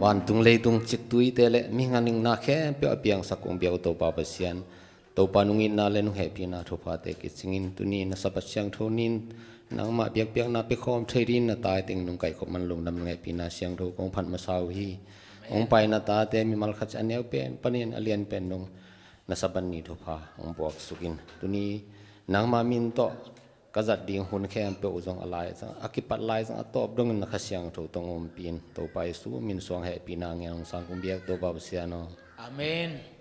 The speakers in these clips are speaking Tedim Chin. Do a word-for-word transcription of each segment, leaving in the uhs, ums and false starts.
vantung leitung ciktuite le mihing a ningna khempeuh a piangsak kong biak uh Topa Pasian, Topa nungitna le nunghehpihna thuphate kicingin tuni na Sabbath siangtho ni-in nangmah biakpiakna pia khawm thei dingin na tate teng nong kaihkhop man lungdam nunghehpihna siangtho kong phat masa uh hi. Hong pai na tate mimal khat ciat a neu pen panin a lian pen dong na Sabbath ni thupha hong puaksukin tuni nangmah min tawh ka zat ding hun khempeuh uh zong a lai zang a kipat lai zang a tawp dongin na Kha Siangtho tawh hong ompih in Topa Jesu min suang hehpihna ngen hong sang kong biak Topa Pasian aw. Amen.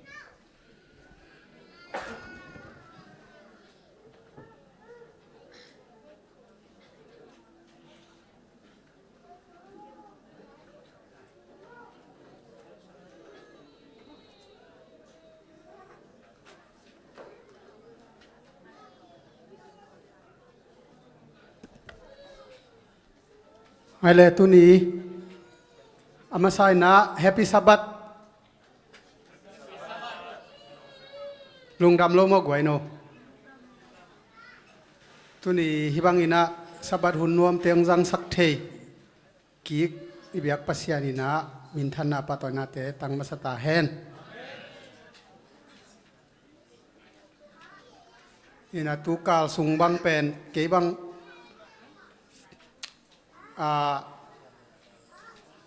Hai le tuni a masa in ah Happy Sabbath. Lungdam lo maw guai no. Tuni hih bangin ah Sabbath hun nuamte hong zangsak thei kik i biak Pasian in ah minthanna pahtawinate tang masa ta hen. In ah tukal sung bang pen kei bang a,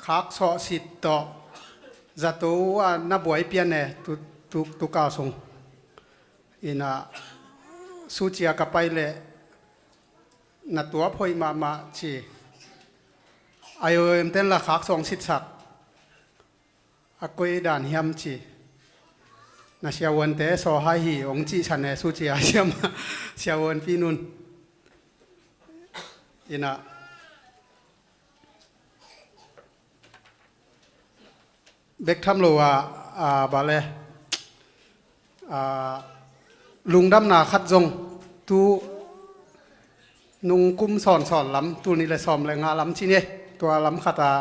khak sawhsit tawh zato a na buai pian e tu, tu, tukal sung. In ah sucia ka pai leh na tuap hoih mahmah ci. I O M ten la khak sawhsitsak. A koi dan hiam ci. Na siavuante saw hai hi hong cihsan e sucia siam siavuanpi nun. In ah bek tham lo a, a, bale a, lungdamna khat zong tu nung kum sawnsawn lam tul nih le sawm le nga lam ci ni. Tua lam khat a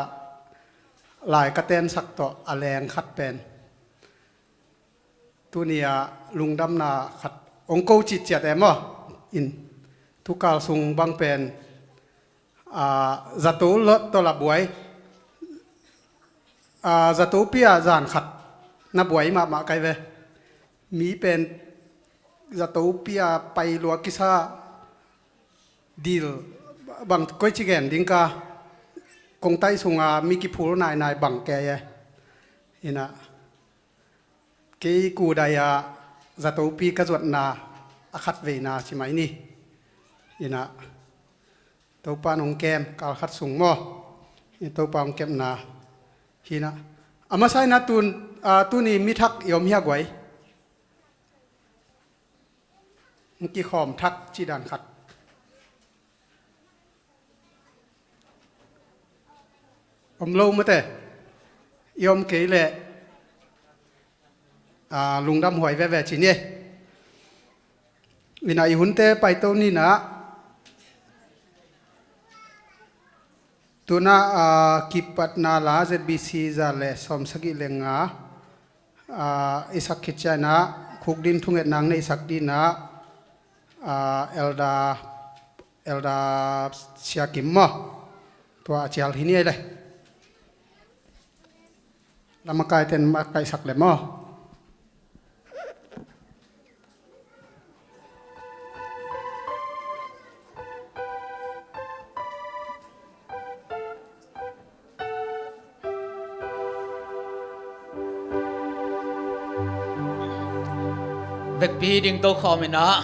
lai ka tensak tawh a leng khat pen tuni a lungdamna khat hong ko citciat e maw. In tukal sung bang pen a, zato lot tawh la buai a, zatopi a zan khat na buai mahmah kai ve. Mi pen zatopi a pai lua kisa dil bang koi ci gen ding ka kongtai sunga mi kiphul nainai bang kei e. In ah kei kudai a zatopi ka zuatna a khat veina ci mai ni. In ah Topa nong kem kal khat sung maw. In Topa hong kepna hi in ah a masa in ah tun, a, tuni mi thak i om hia guai. Hong kikhawm thak ci dan khat om lo mate. I om kei leh a, lungdam huai veve ci ni. In ah i hunte paito ni in ah. Tuna a, kipatna la Z B C za le sawm sagih le nga a, i sak khit ciangin ah khukdin thungetna hong neihsak dingin ah a, Elder, Elder Sia Kim maw. Tua a cial hi ni ei le. Lamakaiten makaihsak le maw. Vekpi ding tokhawm in ah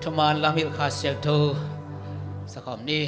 thuman lam hilh Kha Siangtho sakhawm ni.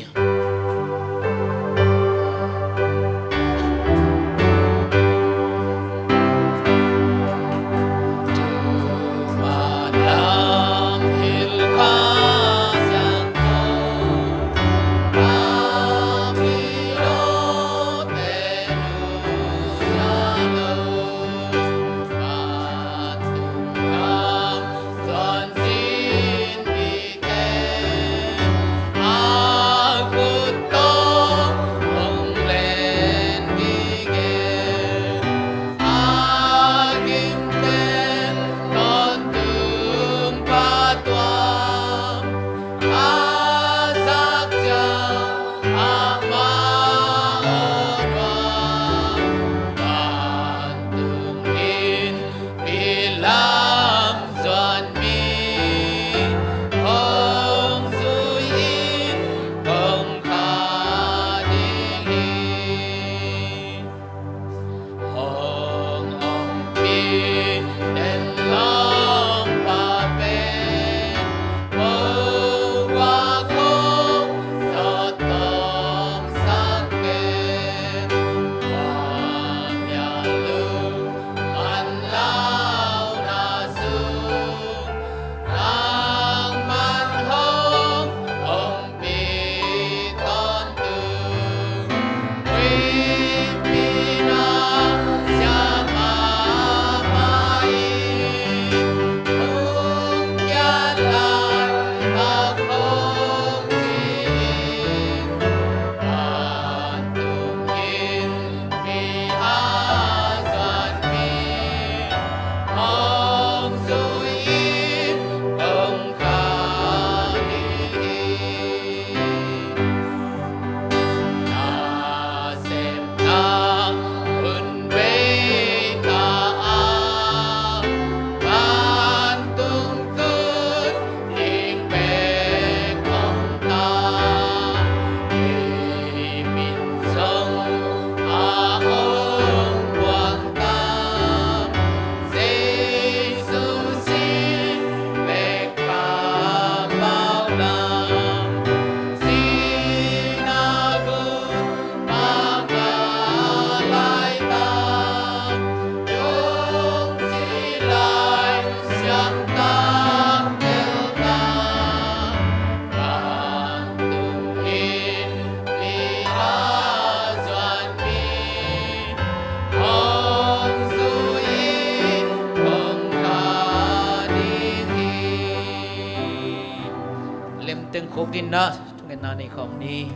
Kawk dinna thungetna nei khawm ni.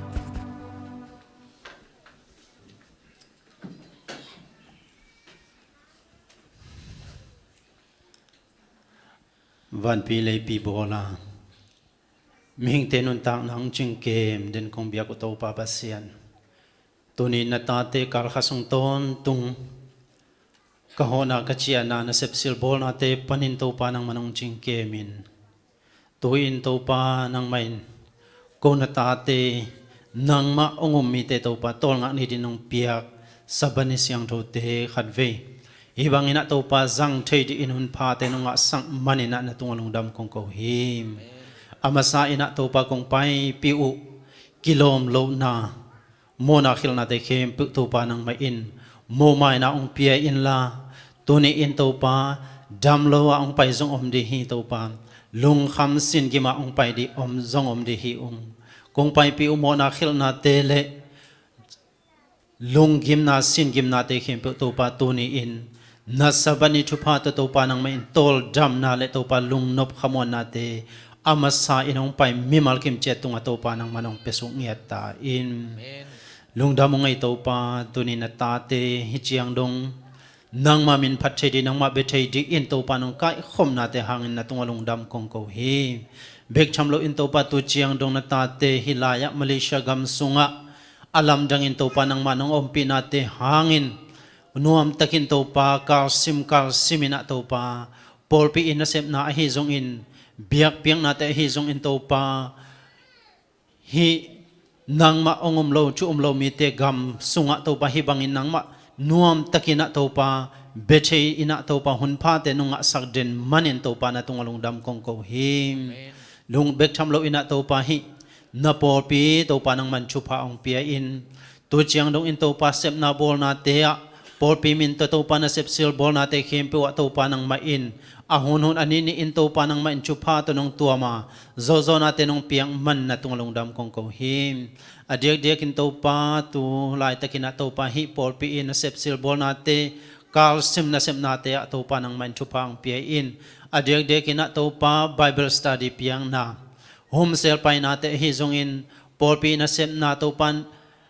Vanpi leipi bawla mihingte nuntakna hong cingkem den kong biak uh Topa Pasian, tuni na tate kalkha sung tawntung ka hawhna ka ciahna na sepsil bawlnate panin Topa nangman hong cingkem in. Tu-in Topa nangmah in ko na tate nangmah hong um mite Topa tawlngak ni din hong piak Sabbath ni siangthote khatvei hih bangin ah Topa zang thei dih in hun phate nong ngahsak manin ah na tungah lungdam kong ko hi. A masa in ah Topa kong paipih uh kilawm lohna mawhna khilhnate khempeuh Topa nangmah in mawhmaina hong pia inla, tuni in Topa dam lo ah hong pai zong om dih hi Topa, lungkham singim ah hong pai dih om zong om dih hi ung. Kong paipih uh mawhna khilhnate le lunggimna singimnate khempeuh Topa tuni in na Sabbath ni thupha tawh Topa nangmah in tawldamna le Topa lungnop khamuannate a masa in hong pai mimal kim ciat tungah Topa nangmah in hong piasuk ngiat ta in. Amen. Lungdam ung ei Topa, tuni na tate hih ciang dong nangmah min phat thei dih, nangmah bia thei dih in Topa nong kaikhopnate hangin na tungah lungdam kong ko hi. Bek tham loin Topa tu ciang dong na tate hih lai-ah Malaysia gam sungah a lamdangin Topa nangmah nong ompihnate hangin nuamtakin Topa kalsim kalsim in ah Topa pawlpi in nasepna ahi zongin biakpiaknate ahi zongin Topa hih nangmah hong um lo thu um lo mite gam sungah Topa hih bangin nangmah nuamtakin ah Topa bethei in ah Topa hun phate nong ngahsak den manin Topa na tungah lungdam kong ko hi. Amen. Lung bek tham loin ah Topa hih na pawlpi Topa nangmah in thupha hong pia in. Tu ciang dongin Topa sepna bawlnate ah pawlpi min tawh Topa na sepsil bawlnate khempeuh ah Topa nangmah in a hunhun a nihnihin Topa nangmah in thupha tawh nong tuam a zawhzawhnate nong piak man na tungah lungdam kong ko hi. A diakdiakin Topa tu laitakin ah Topa hih pawlpi in na sepsil bawlnate kalsim nasepnate ah Topa nangmah in thupha hong pia in. A diakdiakin ah Topa Bible study piakna humsel painate ahi zongin pawlpi nasepna Topa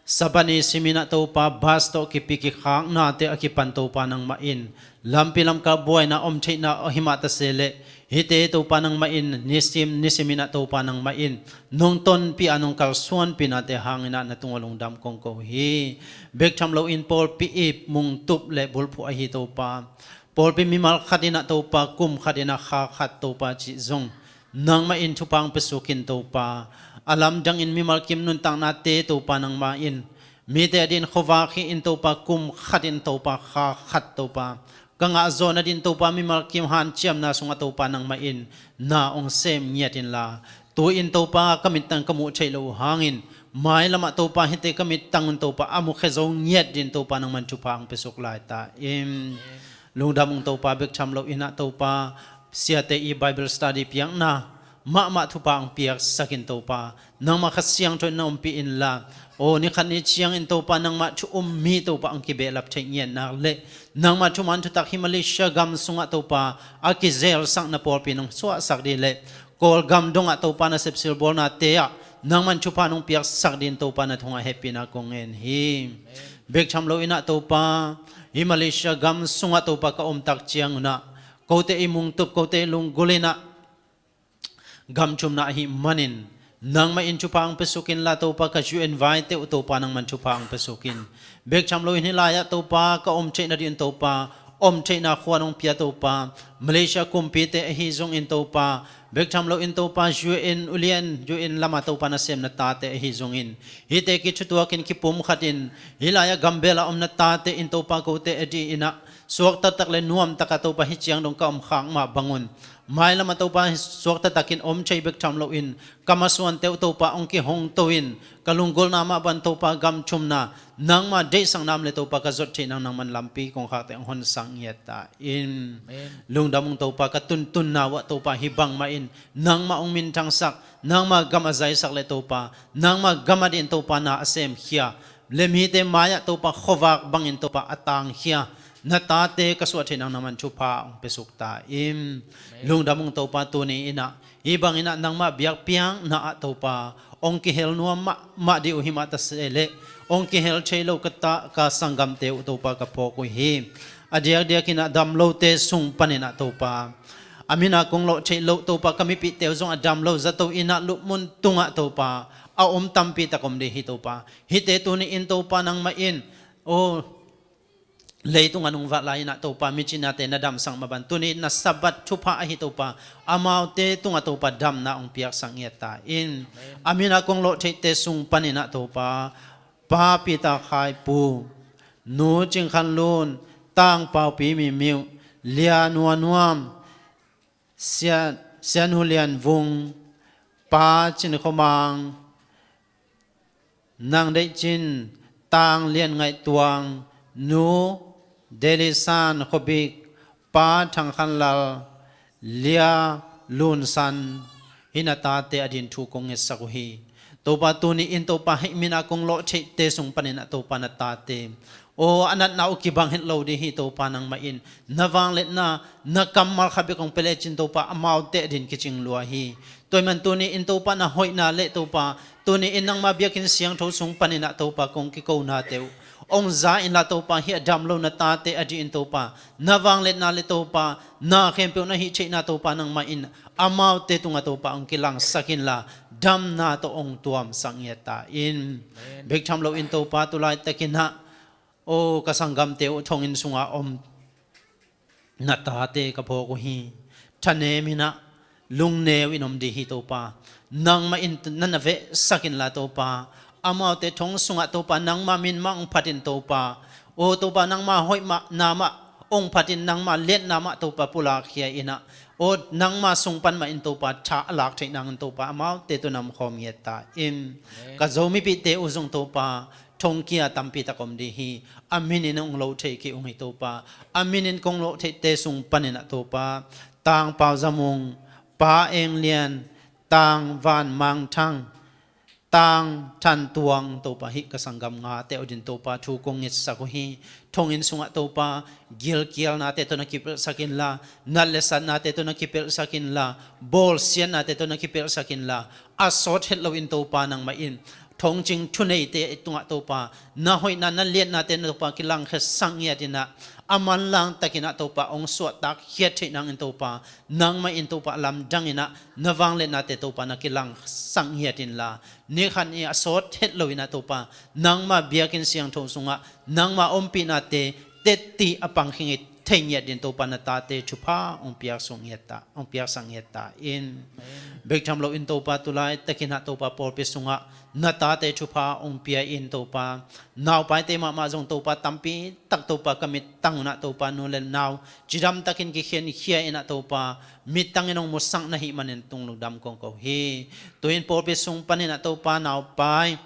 Sabbath ni simin ah Topa bas tawh kipi kikhaknate a kipan Topa nangmah in lampi lamkal buaina om theihna ahi mah ta se leh hihte Topa nangmah in nisim nisimin ah Topa nangmah in nong tonpih a nong kalsuanpihnate hangin ah na tungah lungdam kong ko hi. Bek tham loin pawlpi i mungtup le bulphuh ahi Topa pawlpi mimal khat in ah Topa kum khat in ah kha khat Topa cih zong nangmah in thupha hong piasuk in Topa a lamdangin mimal kim nuntaknate Topa nangmah in mite adin khuavak hi in Topa kum khat in Topa kha khat Topa ka ngah zawh nadin Topa mimal kim hanciamna sungah Topa nangmah in na hong sem ngiat inla, tu-in Topa ka mittang ka muh theih loh uh hangin mailamah Topa hihte ka mittang un Topa a mukhia zo ngiat din Topa nangmah in thupha hong piasuk lai ta in. Lungdam ung Topa, bek tham loin ah Topa siate i Bible study piakna mahmah thupha hong piaksakin Topa nangmah Kha Siangtho in na ompih inla, aw ni khat ni ciangin Topa nangmah thu um mi Topa hong kibehlap theih ngiat nak le nangmah thuman thutak hih Malaysia gam sungah Topa a kizelsak na pawlpi nong suahsak dih le Kawlgam dongah Topa na sepsil bawlnate ah nangmah in thupha nong piaksak din Topa na tungah hehpihna kong ngen hi. Bek tham loin ah Topa hih Malaysia gam sungah Topa ka omtak ciangun ah kote i mungtup kote i lunggulh in ah gam thumna ahih manin nangmah in thupha hong piasuk inla Topa ka U N vaite uh Topa nangmah in thupha hong piasuk in. Bek tham loin hih lai-ah Topa ka om theih nadin Topa om theihna khua nong pia Topa Malaysia kumpite ahi zongin Topa bek tham loin Topa U N ulian U N lamah Topa nasem na tate ahi zongin hihte kithutuakin kipumkhatin hih lai-ah gambel a om na tate in Topa kote adih in ah suaktatak le nuamtaka Topa hih ciang dong ka omkhak mah bangun mailamah Topa suaktatak in om thei bek tham loin ka masuante uh Topa hong kihongto in ka lunggulhna mah bang Topa gam thumna nangmah deihsakna om le Topa ka zot theih nang nangmah in lampi kongkhakte hong honsak ngiat ta in. Amen. Lungdam ung Topa, ka tuntunna uh ah Topa hih bangmah in nangmah hong minthangsak, nangmah gam a zaisak le Topa nangmah gam adin Topa na a semkhia le mite mai-ah Topa khuavak bangin Topa a tangkhia na tate ka suah theih nang na man thupha hong piasuk ta in. Lungdam ung Topa, tuni in ah hih bangin ah nangmah biakpiakna ah Topa hong kihel nuam mahmah dih uh, hih mah ta se leh hong kihel thei lo ka ta, ka sanggamte uh Topa ka phawk uh hi. A diakdiakin ah dam lote sung panin ah Topa, a min a kong lawh theih loh Topa, ka mipihte uh zong a dam lo zato in ah lupmun tungah Topa a om tampi tak om dih hi Topa. Hihte tuni in Topa nangmah in, aw, leitung a nungvah lai in ah Topa micinate na damsak mah bang, tuni in na Sabbath thupha ahi Topa, amaute tungah Topa damna hong piaksak ngiat ta in. A min a kong lawh theihte sung panin ah Topa, Pa Peter Khai Pu, Nu Cing Khan Lun, Tang Pau Pi Mi Miu, Lia Nua Nuam, Sia, Sia Nu Lian Vung, Pa Cin Khua Mang, Nang Deih Cin, Tang Lian Ngaih Tuang, Nu Deli San Khua Bik, Pa Thang Khan Lal, Lia Lun San, hih na tate a din thu kong ngetsak uh hi. Topa tuni in Topa hih min a kong lawh theihte sung panin ah Topa na tate, aw, a natna uh kibang het lo dih hi Topa nangmah in. Na vangliatna, na kammal khat bek hong pia lecin Topa amaute a din kicing lua hi. Tua ahih man tuni in Topa na hoihna le Topa, tuni in nangmah biakinn siangtho sung panin ah Topa kong kikonate uh hong za inla Topa, hih a dam lo na tate a dih in Topa, na vangliatna le Topa na khempeuh na hih theihna Topa nangmah in amaute tungah Topa hong kilangsak inla, damna tawh hong tuamsak ngiat ta in. Bek tham lo in Topa tu laitakin ah, aw, ka sanggamte uh thonginn sungah om na tate ka phawk uh hi. Thanem in ah lungneu in om dih hi Topa. Nangmah in na na vehsak inla Topa, amaute thong sungah Topa nangmah min mah hong phat in Topa, aw Topa nangmah hoihmahna mah hong phat in, nangmah liatna mah Topa pulakkhia in ah, aw nangmah sung pan mah in Topa tha a lak theih nangin Topa amaute tawh na omkhawm ngiat ta in. Ka Zo mipihte uh zong Topa thongkia tampi tak om dih hi. A min in hong lo thei kei ung hi Topa. A min in kong lawh theihte sung panin ah Topa, Tang Pau Za Mung, Pa Eng Lian, Tang Van Mang Thang, Tang Than Tuang, Topa hih ka sanggam ngate uh din Topa thu kong ngetsak uh hi. Thonginn sungah Topa gilkialnate tawh na kipelhsak inla, nat le satnate tawh na kipelhsak inla, bawlsiatnate tawh na kipelhsak inla, a sawt het lo in Topa nangmah in thongcing thuneite tungah Topa na hoihna na liatnate na Topa kilangkhiatsak ngiat in ah, a manlang takin ah Topa hong suahtak khiat theih nangin Topa, nangmah in Topa a lamdang in ah na vangliatnate Topa na kilangsak ngiat inla, ni khat ni a sawt het lo in ah Topa nangmah biakinn siangtho sungah nangmah ompihnate tetti a pang khin thei ngiat dingin Topa na tate thupha hong piak sung ngiat ta, hong piaksak ngiat ta in. Bek tham lo in Topa tu laitakin ah Topa pawlpi sungah na tate thupha hong pia in Topa, naupaite mahmah zong Topa tampi tak Topa ka mittang un ah Topa nu le nau cidam takin kikhenkhia in ah Topa mittang in hong musak na hih manin tung lungdam kong ko hi. Tu-in pawlpi sung panin ah Topa naupai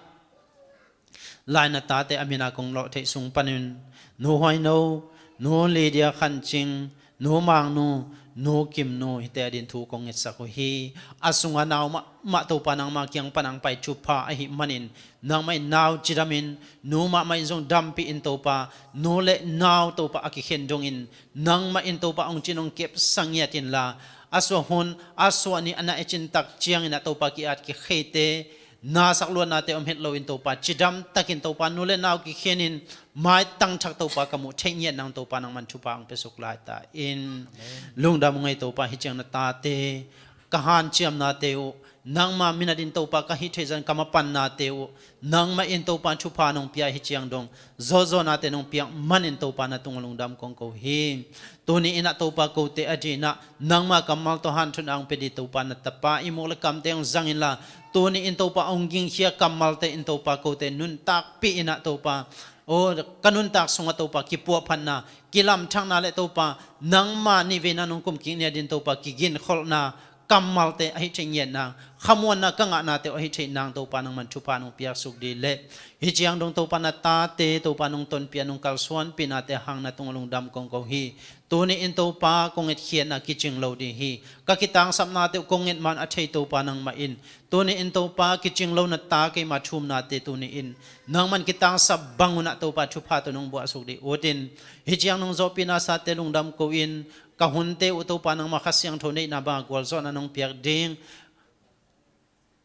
lai na tate a min a kong lawh theih sung panin Nu Huai No, Nu Lydia Khan Cing, Nu Mang Nu, Nu Kim Nu, hihte a din thu kong ngetsak uh hi. A sunga nau mahmah Topa nangma kiang pan hong pai thupha ahih manin nangmah in nau cidam in, nu mahmah in zong dampih in Topa, nu le nau Topa a kikhen dongin nangmah in Topa hong cin hong kepsak ngiat inla, a suah hun a suah ni a na e cin tak ciangin ah Topa ki-at kikheite, nasak luatnate om het lo in Topa cidam takin Topa nu le nau kikhen in maitang thak Topa ka muh theih ngiat nang Topa nangman thupha hong piasuk lai ta in. Lungdam ung ei Topa, hih ciang na tate ka hanciamnate uh, nangma min a din Topa ka hih theih zah in ka mapannate uh, nangmah in Topa thupha nong pia hih ciang dong zawhzawhnate nong piak manin Topa na tungah lungdam kong ko hi. Tuni in ah Topa kote a dingin ah nangma kammal tawh hanthotna hong pia ding Topa na tapa ihmuk le kamte hong zang inla, tuni in Topa hong gingkhia kammalte in Topa kote nuntakpih in ah Topa, aw, ka nuntak sungah Topa kipuahphatna, kilamthakna le Topa nangma nihveina nong kumkik ni a din Topa kiginkholhna, kammalte ahi theih ngiat nang, khamuanna ka ngahnate uh ahi theih nang Topa nangman thupha nong piaksuk dih leh, hih ciang dong Topa na tate Topa nong tonpih a nong kalsuanpih nate hang na tungah lungdam kong ko hi. Tuni in Topa kong etkhiatna kicing lo dih hi. Ka kitangsapnate uh kong et man a thei Topa nangmah in, tuni in Topa kicing lo na ta keima thumnate tuni in nangman kitangsap bang unah Topa thupha tawh nong buahsuk dih utin, hih ciang nong zawhpihna sate lungdam ko in, ka hunte uh Topa nangmah Kha Siangtho neihna bangah gualzawhna nong piak ding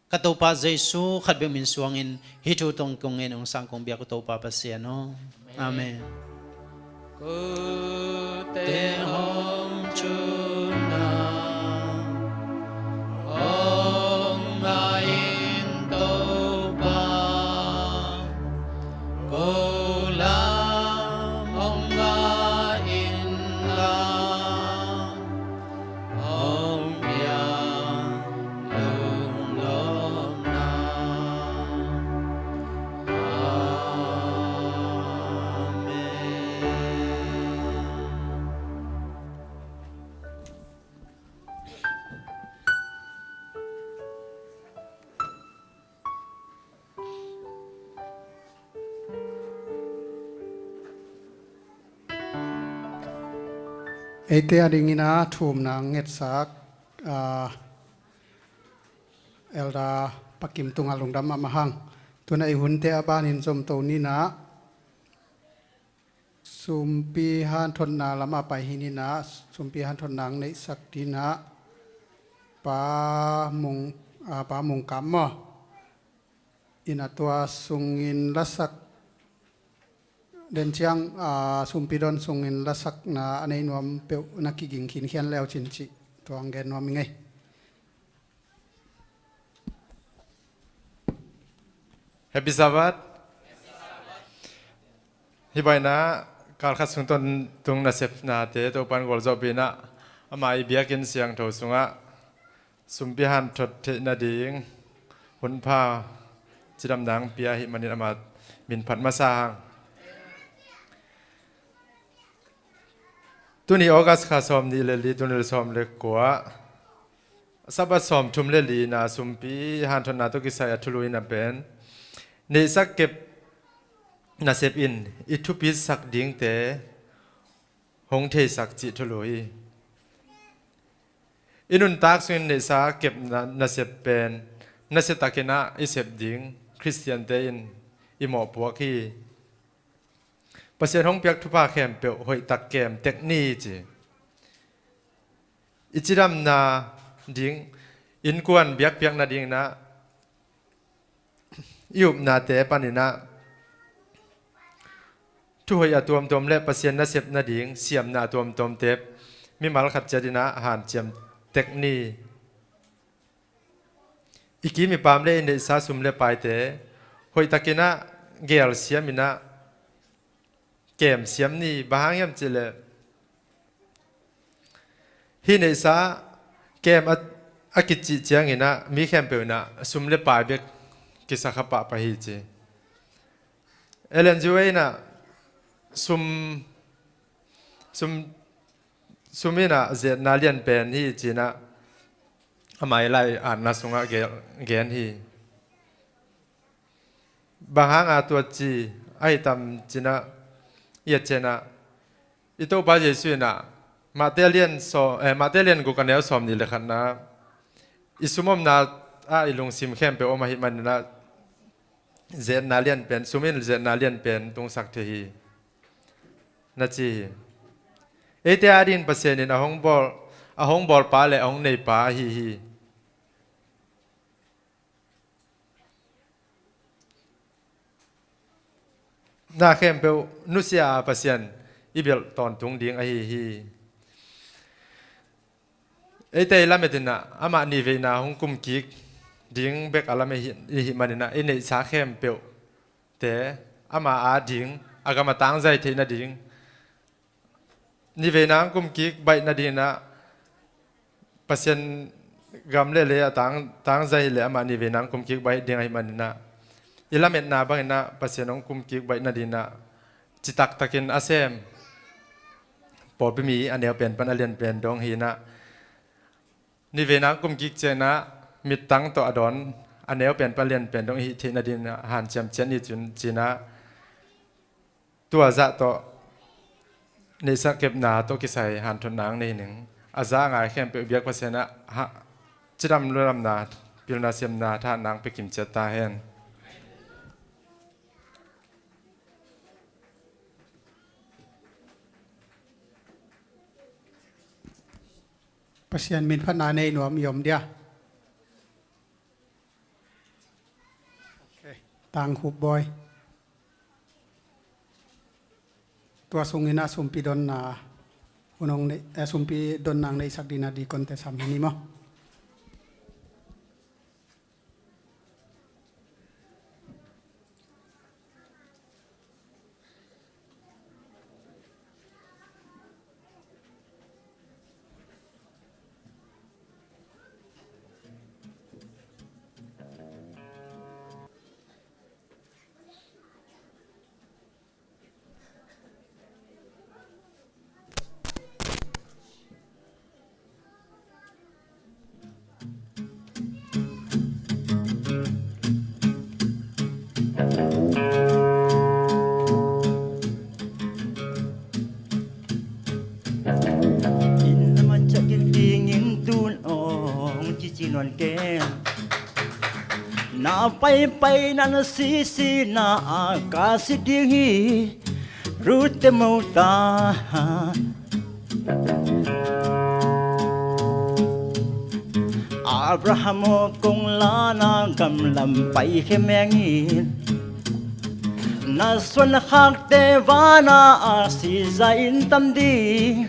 ka Topa Jesu khat bek min suangin hih thu tawh kong ngen ung sang kong biak uh Topa Pasian aw. Amen. Kote hong cuna hong ngah in Topa, ko lam hong ngah in la, hong pia lunglawmna. Amen. Eite a dingin a thumna ngetsak, ah, Elder Pakim tungah lungdam a mahang. Tuna i hunte a banin zomto ninah sumpi hanthotna lamah pai hi ninah, sumpi hanthotna ang neihsak dinah Pa Mung, ah, Pa Mung Kam maw? Ina tua sungin lasak den ciang, ah, sumpi don sungin lasakna a nei nuam peuh na kiging khinkhian leu cin cih tua ang gen nuam i ngei. Happy Sabbath. Hih baina kalkhat sung tontung nasepnate Topan gualzawhpihna ama i biakinn siangtho sungah sumpi hanthot theih nading hunpha cidamna ang pia ahih manin ama min phat masa hang. Tuni August kha sawm nih le li, tuni le sawm le kua, Sabbath sawm thum le lina sumpi hanthotna tawh kisai a thulu ina pen neihsa kep nasep in i thupisak dingte hong theisak cih thulu hi. I nuntak sungin neihsa kep na, nasep pen nasia takinah i sep ding Khristiante in i mawhpuak hi. Pasian hong piak thupha khempeuh hoihtak kem tek ni ci. I cidamna ding, innkuan biakpiak nadinginah i upnate paninah thuhoih a tuamtuam le Pasian nasep nading siamna a tuamtuamte mimal khat ciatinah hanciam tek ni. I kim i pam le i neihsa sum le paite hoihtakinah gelsiaminah kemsiam ni. Bang hang hiam cihleh hih neihsa kem a, a kicih cianginah mi khempeuh inah sum le pai bek kisakha pahpah hi ci. Ellen G. White inah sum, sum, sum inah zetna lianpen hi cinah ama i lai-atna sungah gen, gen hi. Bang hanga tua ci ahi tam cinah i a cianah i Topa Jesu inah Mate lian saw, eh, Mate lian guk a neu sawm nih le khatna i sumomna ah i lungsim khempeuh om ahih maninah zetna lianpen, sum in zetna lianpen tungsak thei hi na ci hi. Eite adingin Pasian in a hong bawl, a hong bawlpa le a hong neipa ahi hi. Na khempeuh nusia a Pasian i belh tawntung ding ahi hi. Eite i lametinah amah nihveina hong kumkik ding bek a lam i hih, i hih maninah i neihsa khempeuhte ama ading a gam a tangzai theih nading nihveina ang kumkik baih nadinginah Pasian gam le lei a tang, tangzai hileh amah nihveina ang kumkik baih ding ahih maninah i lametna banginah Pasian hong kumkik baih nadinginah citaktakin a sem pawlpi mi a neu pen pan a lian pen dong hinah Nivei nang kum kik ciangin ah mittang tawh a dawn a neu pen pan lian pen dong i hih theih nadingin ah hanciam ciat ni cin, ci-in ah tua zah tawh neihsa kepna tawh kisai hanthotna nei ning. A za a ngai khempeuh biak Pasian in ah ha, cidam ludamna, pilna siamna, thahatna pia kim ciat ta hen. Pasian min phatna nei nuam i om dia. Ok. Tang Khup Bawi. Tua sungin ah sumpi donna hun hong nei, eh, sumpi donna hong neihsak dingin ah dikon te sam hi ni maw. Inn a man ciah kik dingin tun ong cici nawn kei. Na paipai na na sisi na a ka si ding hi. Rute mo ta. Abraham aw, kong lana gamlam pai khe mengin. Na suan na khakte vana a siza in tam ding.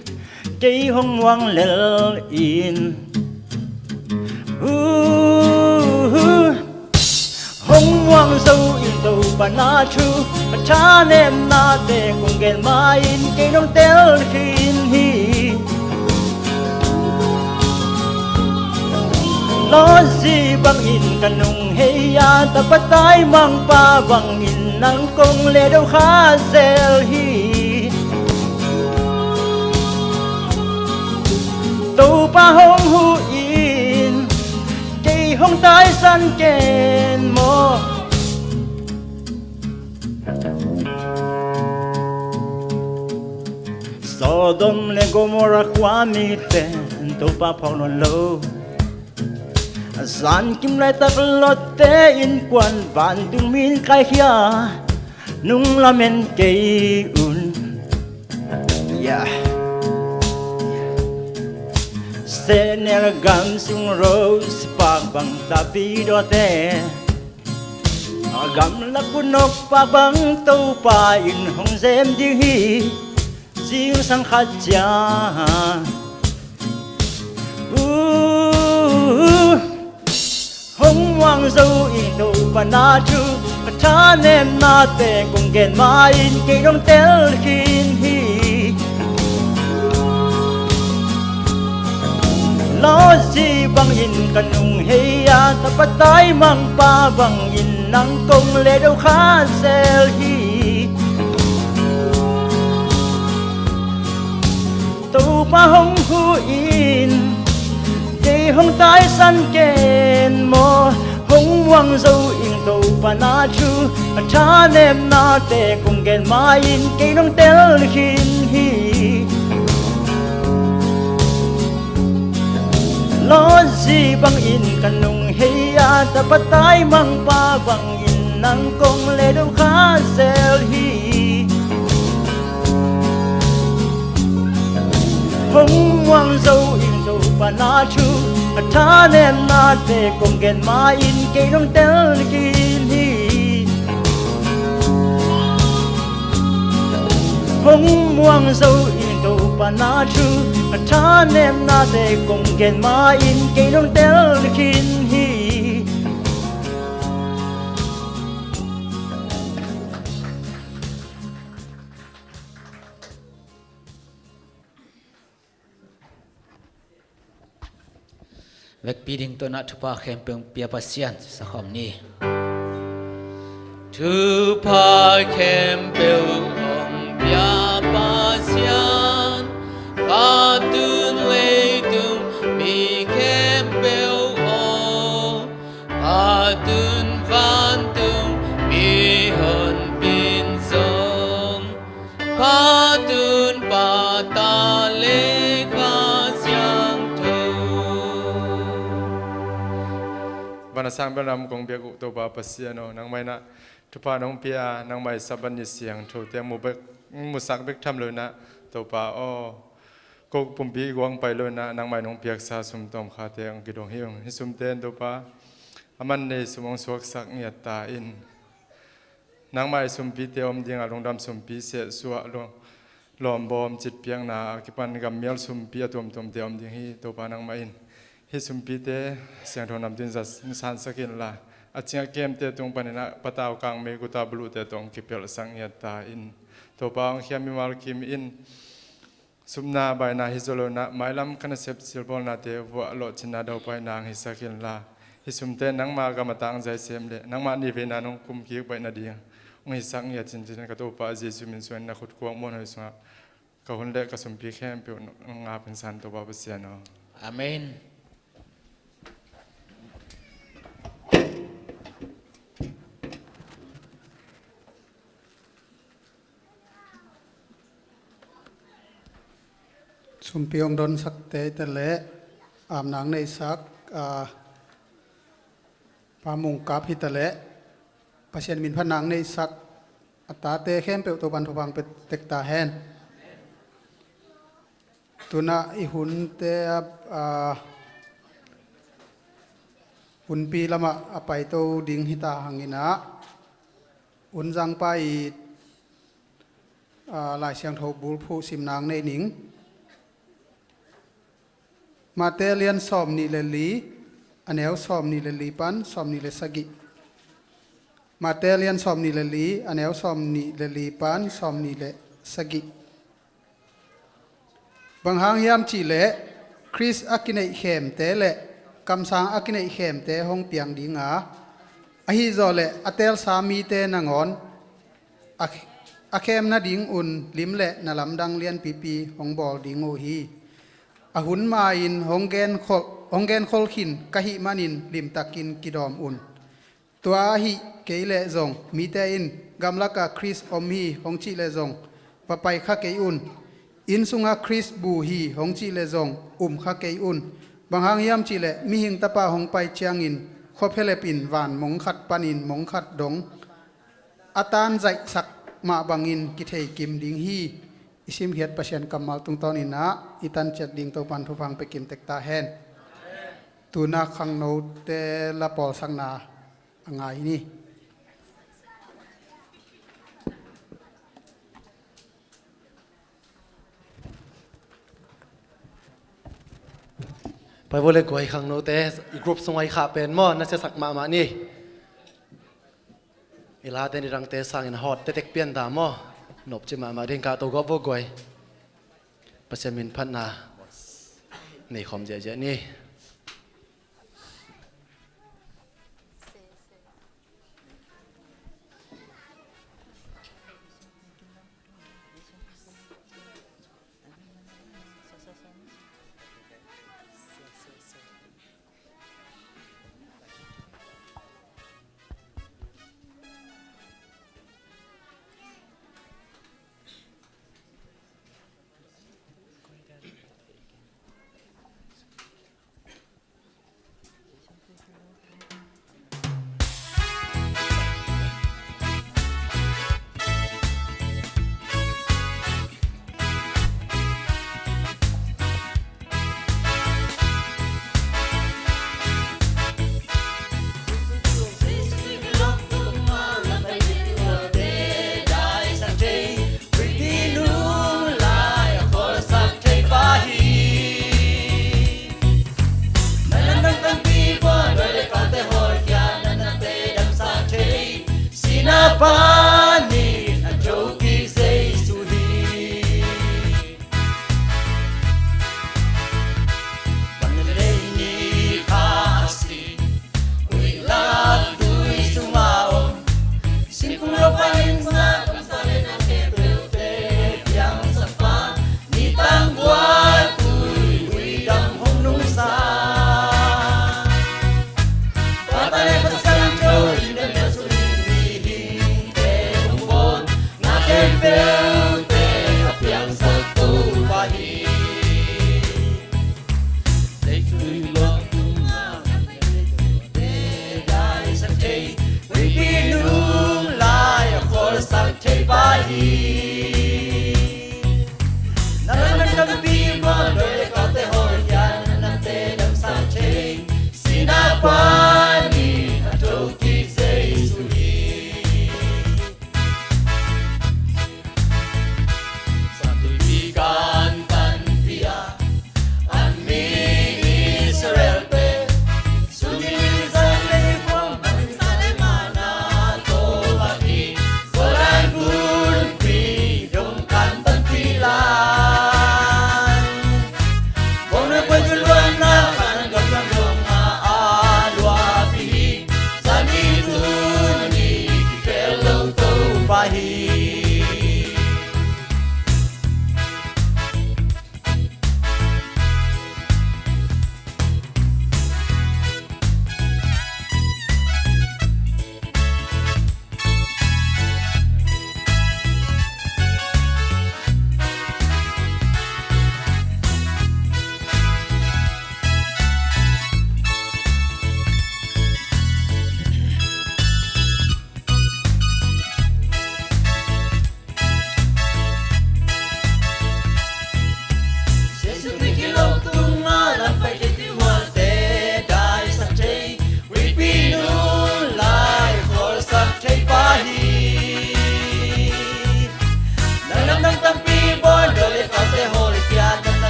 Kei hong muang lel in. Uh, hong muang zo in Topa na thu, a thanemnate kong gen ma-in kei nong tel khin hi. Lawzy bangin ka nung hei a, tapa taimangpa bangin nang kong le do kha zel hi. Topa hong huh in, kei hong taisan ken maw. Sodom le Gomorrah khua mite Topa phawk nawn lo. Zankim laitak Lot-te innkuan vantung min kaikhia, nung lamen kei un. Yeah. Sehnel gam sung Rose Park bang David aw-te, a gamlak uh Nok Park bang Topa in hong zem ding hi. Zingsang khat ciang, uh, hong muang zo i Topa na thu, a thanemnate kong gen ma-in kei nong tel khin hi. Lawzy bangin ka nung hei a, tapa taimangpa bangin nang kong le do kha zel hi. Topa hong huh in, kei hong taisan ken maw. Hong muang zo in Topa na thu, a thanemnate kong gen ma-in kei nong tel khin hi. Lawzy bangin ka nung hei a, tapa taimangpa bangin nang kong le do kha zel hi. Hong muang zo in Topa na thu, a thanemnate kong gen ma-in kei nong tel khin hi. Hong muang zo in Topa na thu, a thanemnate kong gen ma-in kei nong tel khin hi. Vekpi ding tawh na thupha khempeuh pia Pasian, sa khawm ni. Thupha khempeuh hong pia Pasian, pa tun leitung mi khempeuh Pa, Tun, Pa, Ta le Kha Siangtho. Van a sang bel nam kong biak uh Topa Pasian aw, nangmah in ah thupha nong pia, nangmah i Sabbath ni siangtho te mu bek, musak bek tham lo in ah Topa aw, ko pumpi guang pai lo in ah nangmah in hong piaksa sum tawmkha te hong kidong hi ung. Hih sum te in Topa, a man nei sum hong suaksak ngiat ta in. Nangmah i sumpite om dingah lungdam sumpi, sehsuah, lawm, lawmbawm, citpiakna a kipan gammial sumpi a tuamtuamte om ding hi. Topa nangmah in hih sumpite siangtho namtui in za sansak inla, a cing a kemte tung panin ah patau kangmei guta buluhte tawh hong kipelhsak ngiat ta in. Topa hong khia mimal kim in supna baina hi zaw lo in ah mailam ka nasep silbawlnate vuah lawhcinna daupaina hong hisak inla, hih sumte nangma gam a tangzai sem le nangmah nihveina nong kumkik baih nading hong hisak ngiat cincin ka Topa Jesuh min suang in na khut kuang muanhuai sungah ka hun le ka sumpi khempeuh nong ngap in san Topa Pasian aw. Amen. Sumpi hong donsakte hi ta leh, amna hong neihsak, a, Pa Mung Kap hi ta leh, Pasian min phatna hong neihsak a tate khempeuh Topan thupha hong pia tek ta hen. Tu-in ah i hunte, a, a, hunpi lamah a paito ding hi ta hangin ah, Hun zangpa i, a, Lai Siangtho bulphuh simna hong nei ning. Mate lian sawmnih le li, a neu sawmnih le li pan sawmnih le sagih. Mate lian sawmnih le li, a neu sawmnih le li pan sawmnih le sagih. Bang hang hiam cih leh Khrist a kineihkhemte le kamsang a kineihkhemte hong piang ding a, ahi zawleh a teelsa mite nangawn a, a khem nadingun lim le nalamdang lianpipi hong bawl ding uh hi. A hun ma-in hong genkhol, hong genkhol khin ka hih manin limtakin kidawm un. Tua ahih kei leh zong mite in gamlakah Khrist om hi hong cih leh zong va pai kha kei un. Inn sungah Khrist bu hi hong cih leh zong um kha kei un. Bang hang hiam cih leh Mihing Tapa hong pai ciangin khuaphialep in van mong khat panin mong khat dong a tanzaihsak mah bangin kithei kim ding hi. I simkhiat Pasian kammal tungtawnin ah i tanciat ding Topan thupha hong pia kim tek ta hen. Tu-in ah khangnote la pawlsakna a ngai ni. Pai vua le guai, khangnote i group sungah i khah pen maw, na siasak mahmah ni. I late ni dangte sangin a hawt tektek pian ta maw. Nopci mahmah ding, kahto gawp vua guai. Pasian min phatna nei khawm ziahziah ni.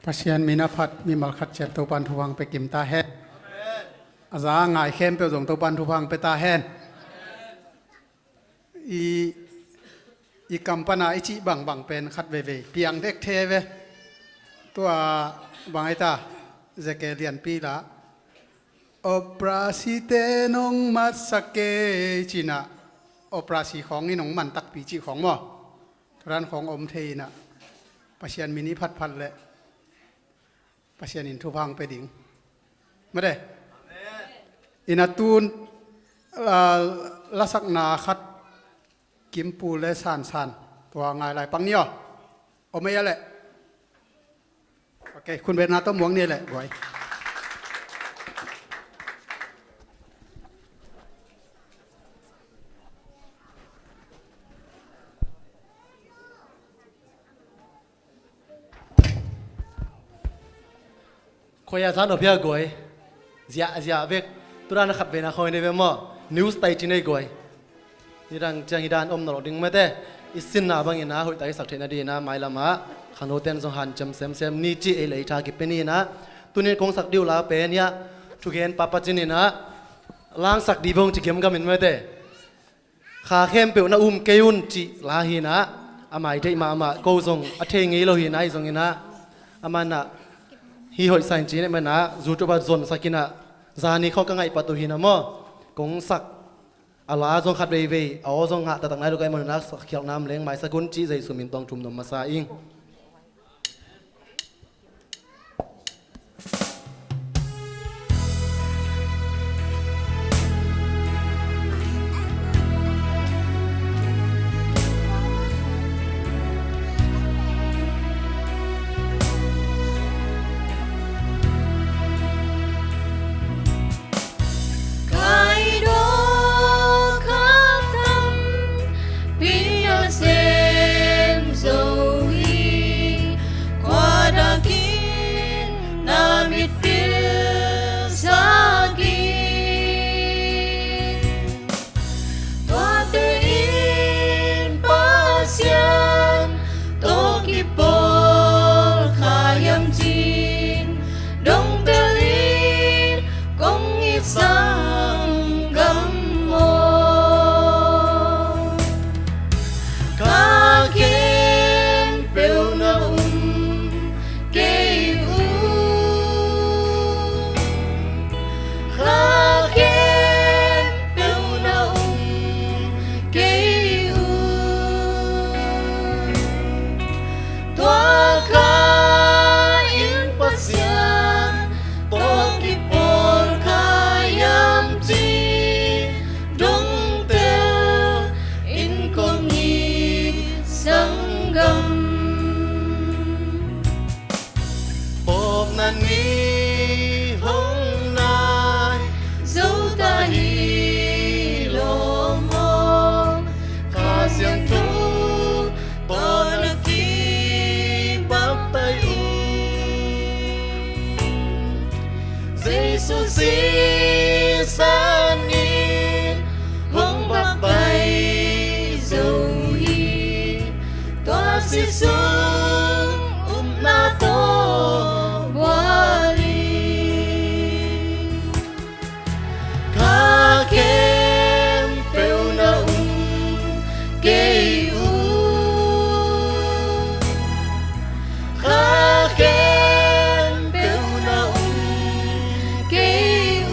Pasian min a phat mimal khat ciat Topan thupha hong pia kim ta hen. A za a ngai khempeuh zong Topan thupha hong pia ta hen. I, i kam pana i cih bangbang pen khat veivei piang dek the ve. Tua bang ai ta, zeke lianpi la operasi te nong matsak kei cina, operasi khawng in hong man takpi cih khawng maw? Tua dan khawng om thei ina, Pasian min i phatphat leh Pasian in thupha hong pia ding. Mate. Ina tun, la, lasakna khat Kimpu le Sansan tua ngai lai pang ni aw. Om ei a leh. Ok, khun betna tawh muak ni leh guai. Khoi a san opia guai. Ziah ziah vek. Tudan a khat veina khoi nei ve maw? News tai ci nei guai. Nidang ciang hi dan om na lo ding mate. I sinna bangin a hoih tak i sak theihna dingin a mailam ah khangno ten zong hanciam semsem ni ci ei le ei tha kipe ni ina. Tunin kong sak diu la pen hiah thugen papa cin ina langsak di bong ci gemgam in mate. Kha khempeuh na um kei un cih la hi ina, a mai theih mahmah ko zong a thei ngei lo hi ina, i zong ina a man ah hi hoih sa in ci ina man ah YouTube ah zonsak ina zani khawng ka ngaih pat uh hi ina maw? Kong sak a la zong khat veivei a aw zong ngah taktak nai lo ka i man ina sak khialh nam leng maisak un cih Jesu min tawng thum nom masa ing. Ka it aw khak tampi nasem zo hi. Kua dak in na mitpil sak in. Tuate in Pasian tawh kipawl kha hiam cin dongtel in kong it sanggam aw. Kha khempeuh na um kei un. Kha khempeuh na um kei un. Tua kha in Pasian tawh kipawl kha hiam ci dongtel in kong it sanggam. Pawlna ni hong nai zo ta hi lo maw? Kha Siangtho tawh na kibaptai un. Jesu sisan in hong baptai zo hi. Tua si sung upna tawh bual in. Kha khempeuh na um kei un. Kha khempeuh na um kei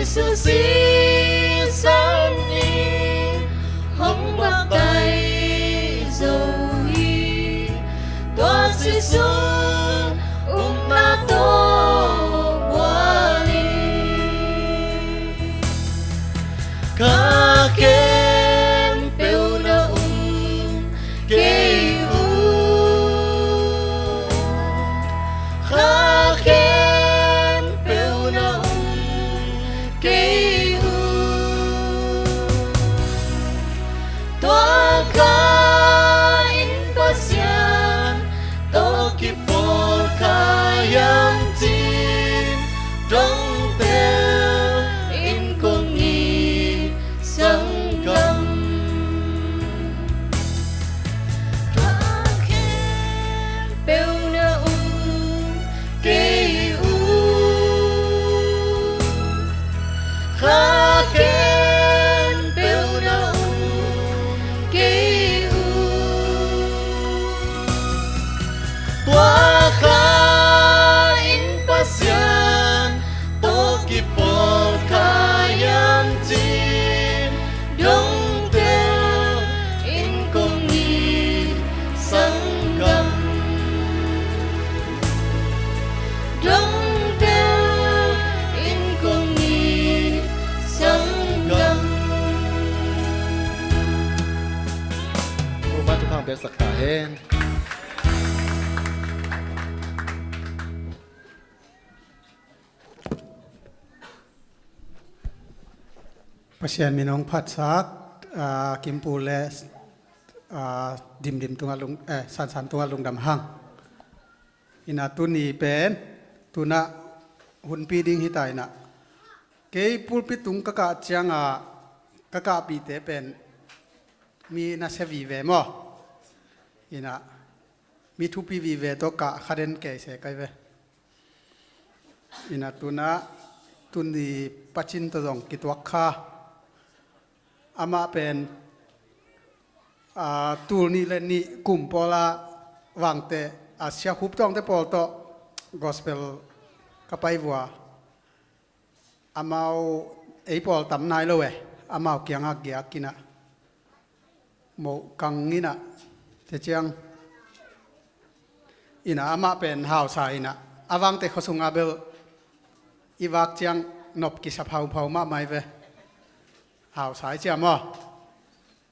Jesu sisan in hong maktai zo hi. Tua Jesu'n upna tawh bual hi. Kha khempeuh na um kei uh. Kha khempeuh na um kei uh. Tua kha in Pasian tawh kipawl kha hiam cih dongtel in kong it sanggam. Kha khempeuh na um kei uh. Kha khempeuh na um kei uh. Tua kha in Pasian tawh kipawl kha hiam cih dongtel in kong it sanggam. Dongtel in kong it sanggam. Topa thupha piaksak ta hen. Pasian min hong phatsak, ah, Kimpu le, ah, Dimdim tungah lung, eh, Sansan tungah lungdam hang. Ina tuni pen, tuna hunpi ding hita ina. Kei pulpit tung ka kah cianga, ka kahpihte pen, mi nasia vive maw. Ina, mi thupi vive tawh kah kha den kei se kai ve. Ina tuna, tuni pacin tawh zong kituak kha. Amah pen, ah, tul nih le nih kum pawla Vangte, ah, Sia Khup Tawngte pawl tawh gospel ka pai vua. Amau ei pawl tam nai lo e, amau kiangah giak ina. Moh kang ina, te ciang. Ina amah pen hausa ina. A Vangte khuasunga bel i vak ciang nop kisa phauphau mahmah i ve. Hausa i cia maw.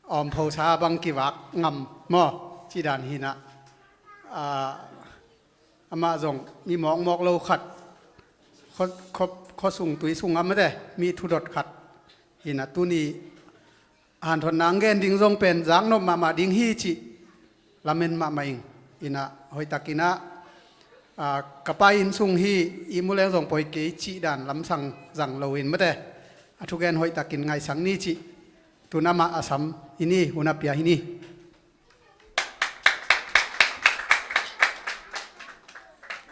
Awmphosa bang kivak ngam maw. Cidan hina. Ah, amah zong mi mawkmawk lo khat. Khuasung tui sung a mate, mi thudot khat. Hina tuni hanthotna ang gen ding zong pen zaknop mahmah ding hi cih lamen mahmah ing. Ina hoihtakin ah, ah, ka pa inn sung hi, i mu leng zong poi kei cih dan lamsang zang lo in mate. A thugen hoihtakin ngaihsak ni cih. Tun amah a sam hi ni, hun a pia hi ni.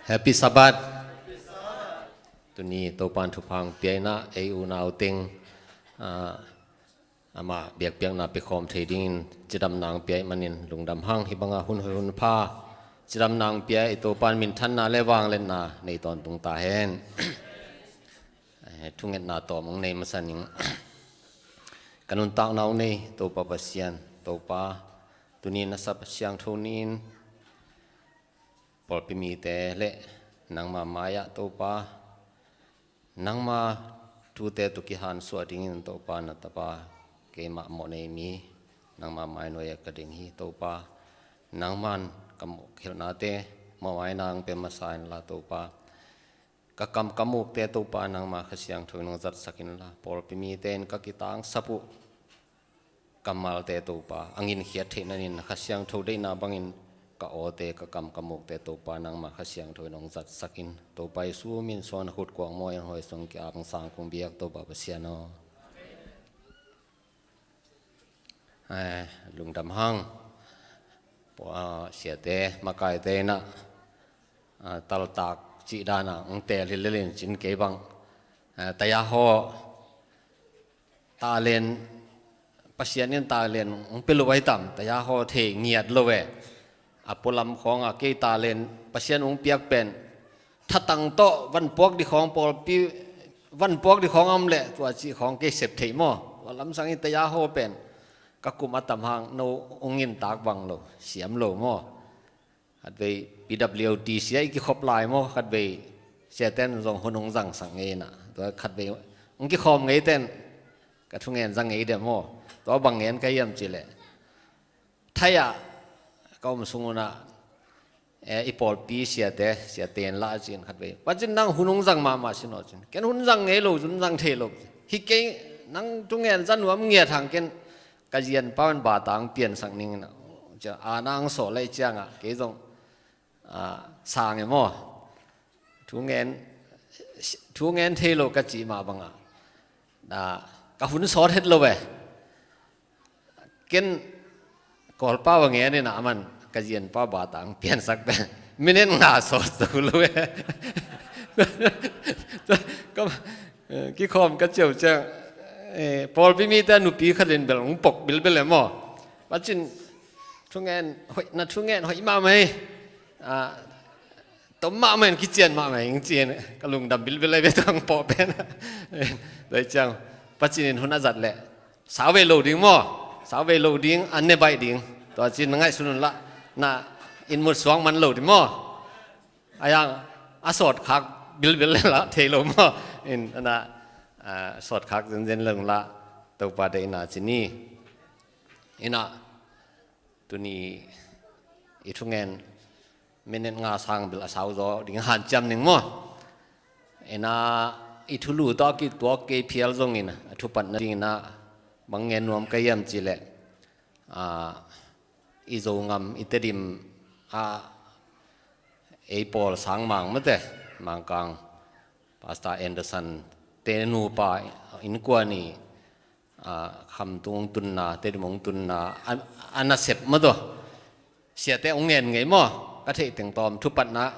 Happy Sabbath. Tuni Topan thupha hong pia ina, ei unau teng, ah, amah biakpiakna pia khawm thei dingin cidamna hong pia ih manin lungdam hang. Hih banga hun hoih hun pha cidamna hong pia ih Topan minthanna le vangliatna nei tawntung ta hen. Eh, thungetna tawm hong nei masa ning. Ka nuntakna hong nei Topa Pasian, Topa, tuni na sa siangtho ni-in pawlpi mite le nangma mai-ah Topa, nangma thute tawh kihansuah dingin Topa na tapa keimah mawh nei mi nangma mai nuai-ah ka ding hi. Topa, nangman ka mawh hilhnate mawh mai nang pe masa inla Topa, ka kam ka mukte Topa nangma Kha Siangtho in hong zatsak inla, pawlpi mite in ka kitangsap uh kammalte Topa a nginkhiat theih nanin Kha Siangtho deihna bangin ka awte, ka kam ka mukte Topa nangma Kha Siangtho in hong zatsak in. Topa Jesu min suang na khut kuang mawi in hawi sung ki-ap hong sang kong biak Topa Pasian aw. Eh, lungdam hang. Pua, ah, siate makaite inah, ah, taltak cih danah hong teel hi lelin cin kei bang. Ah, taya haw talen, Pasian in talen hong pia lo ai tam, taya haw thei ngiat lo ve. A pualam khawngah kei talen Pasian hong piak pen thatang tawh van puak dih khawng pawlpi van puak ding khawng a om leh tua cih khawng kei sep theih maw. Tua lamsang i taya haw pen ka kum a tam hang no ung in tak bang lo, siam lo maw. Khatvei P W T C ah i kikhop lai maw, khatvei siaten zong hun ung zangsak ngei inah, tua khatvei ung kikhawm ngei ten ka thungen zang ngei deh maw. Tua bang ngen ka hiam cih leh, Thai ah ka om sung unah, eh, i pawlpi siate, siate in lah cin khatvei, "Pacin nang hun ung zang mahmah sin aw," cin. "Ken hun zang ngei lo, hun zang thei lo. Hi kei, nang thungen za nuam ngiat hang ken ka zianpa in bata ong piansak ning," inah, cia a nang sawh lai ciangah kei zong, ah, sang e maw. Thungen, thungen thei lo ka cih mah bangah, ah, ka hun sawt het lo e. Ken Kawlpau a ngen inah, aman ka zianpa bata ong piansak pen minute nga sawt zo lo e. Ka, eh, kikhawm ka ciau ciang, eh, pawlpi mite a nupi khat in bel ong pok bilbil e maw. Pacin thungen hoih, na thungen hoih mahmah hi. Ah, tom mahmah in, kician mahmah in, ci-in ka lungdam bilbil lai ve, tua ong pawh pen. Tua ciang Pacin in hun a zat leh sau vei lo ding maw. Sau vei lo ding, an ne baih ding. Tua cin na ngaihsun un lah, na in mut suang man lo ding maw. A yang a sawt khak bilbil lah thei lo maw. In, ana, ah, sawt khak zenzen lo lah, Topa deihna ci ni. Inah, tuni i thungen minute nga sang bel a sau zaw ding hanciam ning maw. Inah, i thulu tawh a kituak kei phial zongin a thupatna ding inah bang ngen nuam ka hiam cih leh, ah, i Zogam, i Tedim ah, ei pawl sangmang mate, Mangkang Pastor Anderson te nupa innkuan i, ah, Khamtung ong tunna, Tedim ong tunna, a, a nasep maw, tua siate ong ngen ngei maw. Ka theih teng tawm thupatna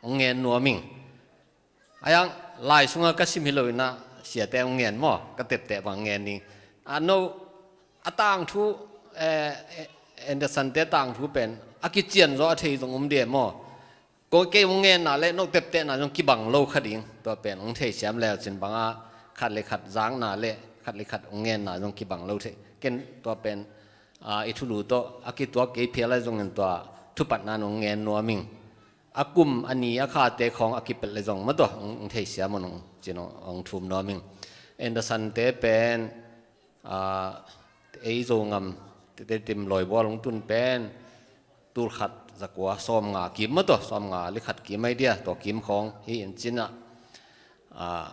ong ngen nuam ing. A yang lai sungah ka sim hi lo inah, siate ong ngen maw, ka tepteh bang ngen ding. A no, a tangthu, eh, eh, Anderson te tangthu pen a kician zaw a thei zong um ding maw. Ko kei ong ngenna le no teptehna zong kibang lo kha ding. Tua pen ong theisiam le cin banga khat le khat zakna le khat le khat ong ngenna zong kibang lo thei. Ken tua pen, ah, i thulu tawh a kituak kei phial lai zongin tua thupatna in ong ngen nuam ing. A kum a ni a khate khawng a kipelh le zong maw, tua ong, ong theisiam un, ong cin ong, ong thum nuam ing. Anderson te pen, ah, ei Zogam, Tedim Lawibual ong tun pen tul khat za kua sawm nga kim maw, tua sawm nga le khat kim ai dia, tua kim khawng hi in cinah, ah,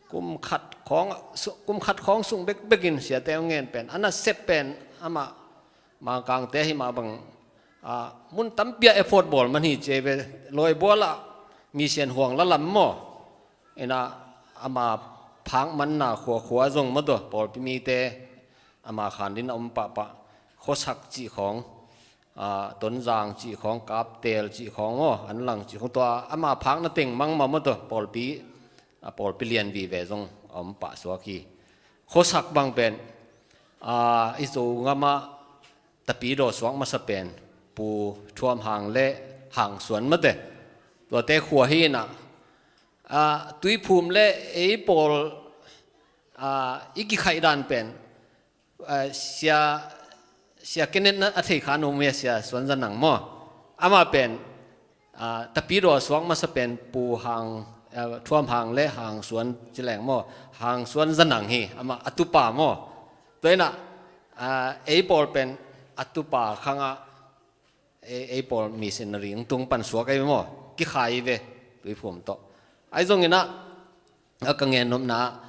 kum khat khawng, su-, kum khat khawng sung bekbek in siate ong ngen pen, a nasep pen amah Mangkangte hi mah bang, ah, mun tampi ah effort bawl man hi ci ve. Lawibual ah mission huang la lam maw. Inah, ama phak manna khuakhua zong maw, tua pawlpi mite ama khan ding a om pahpah, khuasak cih khawng, ah, Tonzang cih khawng, Kaptel cih khawng maw, Anlang cih khawng, tua ama phakna teng mangmah maw, tua pawlpi, ah, pawlpi lian vive zong a om pah suak hi. Khuasak bang pen, ah, i Zogam ah tapidaw suak masa pen Pu Thuam Hang le Hang Suan mate, tuate khua hi inah, ah, Tuiphum le ei pawl, ah, i kikhaih dan pen, ah, sia, sia Kenneth na a thei kha, no mia sia Suan Za Nang maw. Amah pen, ah, tapidaw suak masa pen Pu Hang, ah, Thuam Hang le Hang Suan ci leng maw, Hang Suan Za Nang hi, amah a tupa maw. Tua inah, ah, ei pawl pen a tupa khangah, ei, ei pawl missionary ong tung pan suak ei maw, kikhai ve, Tuiphum tawh. Ai zong inah, a ka ngen nopna,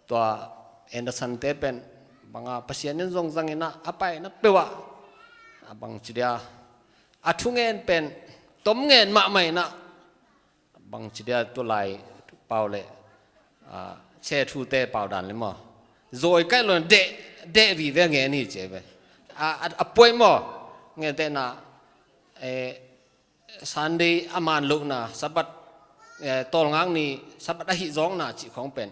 tua Anderson te pen banga Pasian in zong zang inah, a paina peuh ah, a bang ci dia, a thungen pen tom ngen mahmah inah, bang ci dia, tulai pau le, ah, che thute pau dan le maw, zawi kaih lo deh, deh vive ngen hi ci ve. A, a, a puai maw, ngen tehna, eh, Sunday a man lohna, Sabbath, eh, tawlngak ni Sabbath a hih zawkna cih khawng pen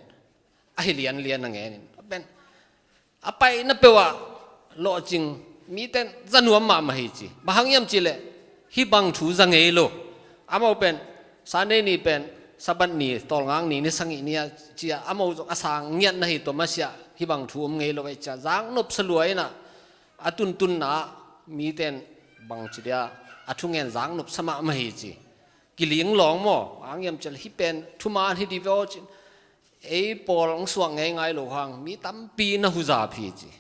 a hi lianlian a ngen in. Pen a paina peuh ah lawhcing, miten za nuam mahmah hi ci. Bang hang hiam cih leh hih bang thu za ngei lo. Amau pen Sunday ni pen Sabbath ni, tawlngak ni, ni sagih ni a ci-a, a mo zong a sang ngiat na hi tua masiah, hih bang thu om ngei lo ei ci-a, zaknop sa lua in ah, a tuntunna ah mite in bangci dia, a thungen zaknop sa mahmah hi ci. Kiling lawng maw, a ngiam cial hih pen thuman hi di ve aw ci. Ei pawl hong suak ngeingai lo hang, mi tampi na huzap hi ci.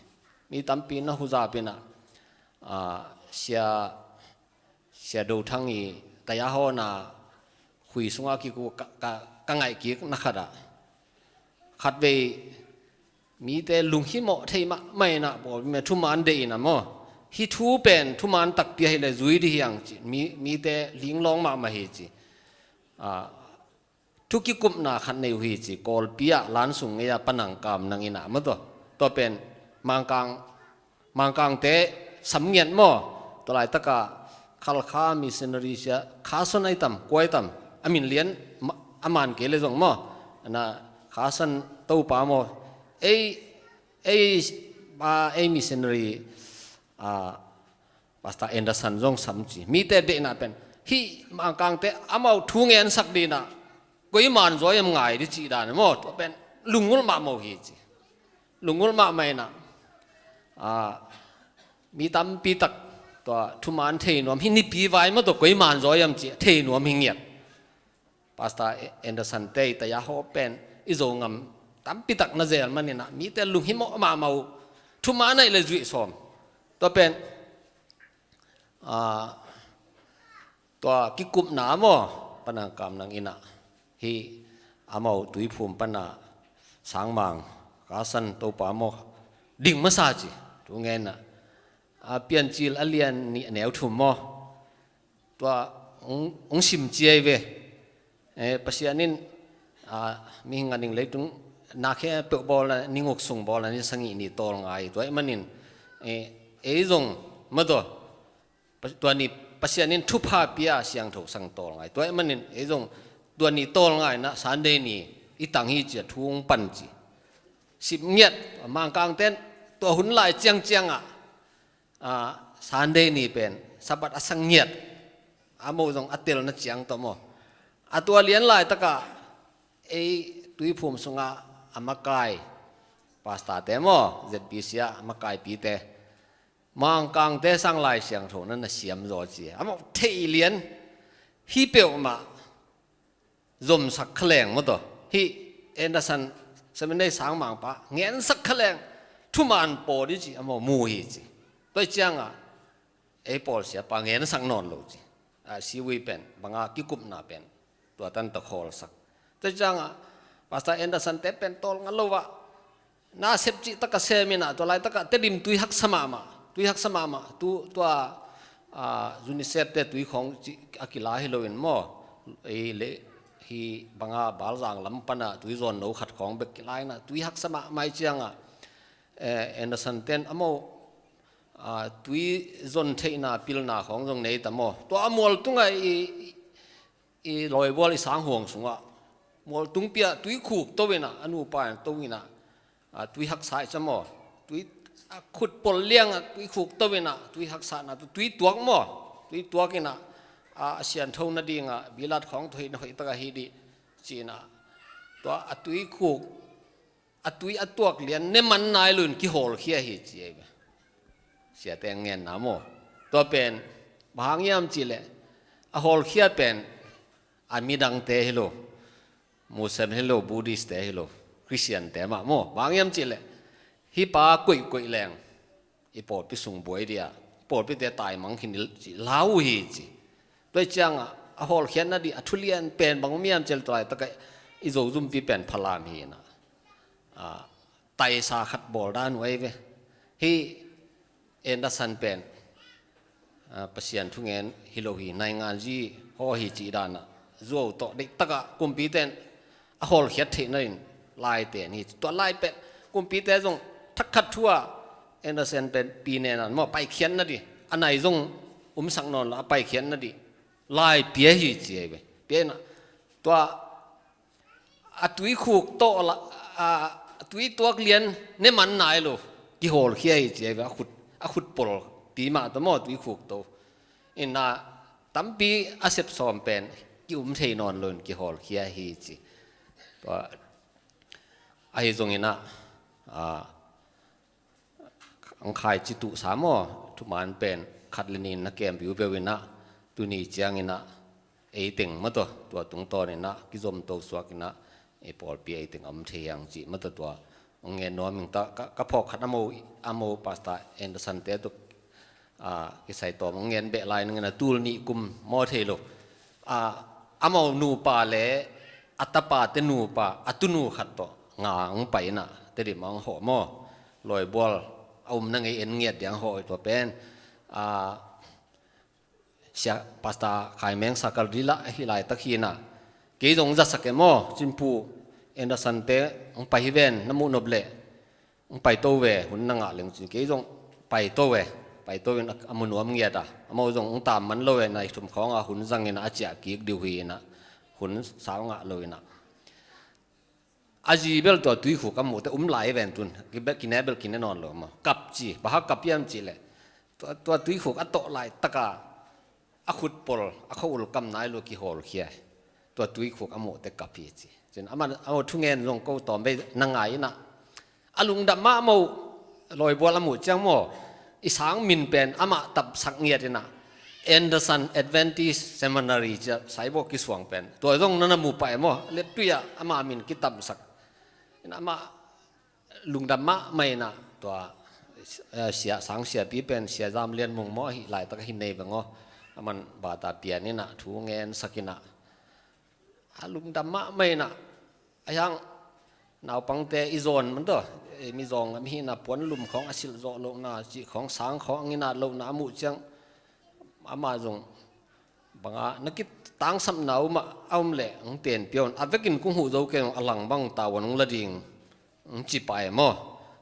Mi tampi na huzap in ah, ah, sia, sia Do Thang i taya hawna khui sungah kiku ka, ka, ka ngaih kik na khat ah. Khatvei mite lunghimawh thei mahmah in ah, pawlpi mite thuman deih in ah maw. Hih thu pen thuman takpi ahi le zui di hiang ci. Mi, mite ling lawng mahmah hi ci. Ah, thu kikupna khat nei uh hi ci, Kawlpi ah lan sung ngei a Pa Nang Kam Nang in ah maw tua. Tua pen Mangkang, Mangkangte sam ngiat maw. Tua laitak ah Khalkha missionary sia Khason ai tam, kua ai tam, a min lian ma-, a man kei le zong maw. Ana Khason Topa maw. Ei, ei, a, ei missionary, a, Pastor Anderson zong sam ci. Mite deihna pen hih Mangkangte amau thu ngensak ding in ah koi man zaw hiam ngai di cih dan maw. Tua pen lungngulh mahmah uh hi ci. Lungngulh mahmah in ah, ah, mi tampi tak tua thuman thei nuam, hih nipi vai maw tua koi man zaw hiam ci thei nuam hi ngiat. Pastor Anderson te i taya haw pen i Zogam tampi tak na zel man in ah mite lunghimawh mahmah uh. Thuman ahi le zuih sawm. Tua pen, ah, tua kikupna maw, Pa Nang Kam Nang in ah, hih amau Tuiphum pan a Sangmang Khason Topa maw, ding masa ci. Thu ngen ah, a Piancil a lian nih a neu thum maw. Tua hong, hong sim ciai ve. Eh, Pasian in, ah, mihing a ning leitung na khempeuh bawl a, ni guk sung bawl a, ni sagih ni tawlngai. Tua ahih manin, eh, ei zong maw tua, Pa-, tua ni Pasian in thupha pia siangtho sang tawlngai. Tua ahih manin ei zong tua ni tawlngai in ah Sunday ni i tang hi ci-a thu hong pan ci. Sip ngiat, Mangkangte in tua hun lai ciangciang ah, ah, Sunday ni pen Sabbath a sang ngiat. A mo zong a telna ciang tawh maw. A tua lian laitak ah ei Tuiphum sungah a makai pastor te maw, Z B C ah a makaipite, Mangkangte sang Lai Siangtho na na siam zaw ci. A mo thei lian hi peuhmah zomsak kha leng maw tua. Hih Anderson Seminary Sangmang pa ngensak kha leng thuman paw di ci a maw mu hi ci. Tua ciangah ei pawl siapa ngensak nawn lo ci. A, siwui pen banga kikupna pen tua tan ta khawlsak. Tua ciangah Pastor Anderson te pen tawlnga lo ah na sep cih taka sem in ah, tua laitak ah Tedim tui haksa mahmah, tui haksa mahmah, tu, tua, ah, UNICEF te tui khawng cih a kila hi loin maw, ei le, hih banga Balzang lam pan a tui zawn no khat khawng bek kila in ah, tui haksa mahmah ciangah, eh, Anderson ten a maw, ah, tui zon theihna pilna khawng zong nei ta maw. Tua a mual tungah i, i lawibual i sanghuang sungah mual tungpi ah tui khuk to in ah, a nupa in to in ah, a, tui haksa i cam aw. Tui, a khut pol liang ah tui khuk to in ah, tui haksa na tu, tui tuak maw. Tui tuak in ah, a, a siantho nading ah bilat khawng tawh hi na hoih tak a hi dih ci in ah. Tua a tui khuk, a tui a tuak lian ne man nai lo in kihawlkhia hi ci ei ve. Siate ngenna maw. Tua pen bang hang hiam cih leh a hawlkhia pen a midangte hi lo, Muslim hi lo, Buddhist te hi lo, Christian te mah maw. Bang hang hiam cih leh hih pa koihkoih leng i pawlpi sung buai dia, pawlpite taimang khin i ci, lau hi ci. Tua ciangah a hawlkhiatna dih a thulian pen bang om hiam cih leh tua laitak ah i Zozumpi pen Falam hi in ah, a, taisa khat bawl dan uh ei ve. Hih Anderson pen, a, Pasian thungen hi lo hi, naingan zi haw hi cih dan ah zuau tawh deih tak ah kumpite in a hawlkhiat theih nading lai ten hi. Tua lai pen kumpite zong thak khat thu ah Anderson pen pi nen an maw paikhiat nading a nai zong umsak nawn lo a paikhiat nading lai pia hi ci ei ve. Pia in ah tua a tui khuk tawh la, a, a tui tuak lian ne man nai lo kihawlkhia hi ci ei ve. A khut, a khut pol pi mah tawh maw tui khuk to. In ah tampi a sep sawm pen ki-um thei nawn loin kihawlkhia hi ci. Tua, ahi zongin ah, a, ang khai ci tuhsa maw, thuman pen khat le nih in na kem viuveu in ah, tuni ciangin ah eiteng maw, tua tungtawnin ah kizomto suakin ah, ei pawlpi ah eiteng a om thei hiang cih maw, tua hong gen nuam ing. Tua ka, ka phawk khat a mo, a mo Pastor Anderson te tua, a, kisai tawm hong gen beh lai nangin a tul nih kum maw thei lo. A, amau nupa le a tapate nupa, a tunu khat tawh nga hong pai in ah, Tedim ah hong hawh maw. Lawibual a umna ngei en ngiat ding hong hawh hi tua pen. A, Sia Pastor Khai Meng Sakal Dila ahi laitak hi in ah, kei zong zasak e maw, Cin Pu Anderson te hong pai hi ven, na muh nop leh hong paito ve, hun na ngah leng cin. Kei zong paito ve, paito in a, a mu nuam ngiat a, amau zong hong tam man lo e, nai thum khawng a hun zangin a ciah kik ding uh hi in ah, hun sau ngah lo in ah. A zi bel tua tuikhuk a muhte um lai hi ven tun, ki bel, kine bel kine nawn lo maw. Kap ci, bang hang kap hiam cih leh, tua, tua tuikhuk a tawh laitak a, a khut pol, a khua-ul kam nai lo, kihawlkhia hi. Tua tuikhuk a muhte kap hi ci. Cin, amah, amah thungen zong ko tawm bei na ngai in ah, a lungdam mahmah uh. Lawibual a muh ciang maw, i sang min pen amah tamsak ngiat in ah, Anderson Adventist Seminary ci-a Saibawk kisuang pen, tua zong na na mu pah e maw, leptui ah ama min kitamsak in ah, amah lungdam mahmah in ah. Tua, eh, sia, sang siapi pen Sia Zam Lian Mung maw, ahi laitak ahi nei veng aw. Aman bata pian in ah, thu ngensak in ah, a lungdam mahmah in ah, a hiang naupangte i zawn man tawh, eh, mizawng lam hi in ah, puanlum khawng a silh zawh lohna cih khawng, sang khawng a nginat lohna a muh ciang, amah zong bang a na kitangsapna uh mah a om leh hong tenpia un, a vekin kong huh zo kei zong a lang bang tavuan hong la ding, hong ci pah e maw.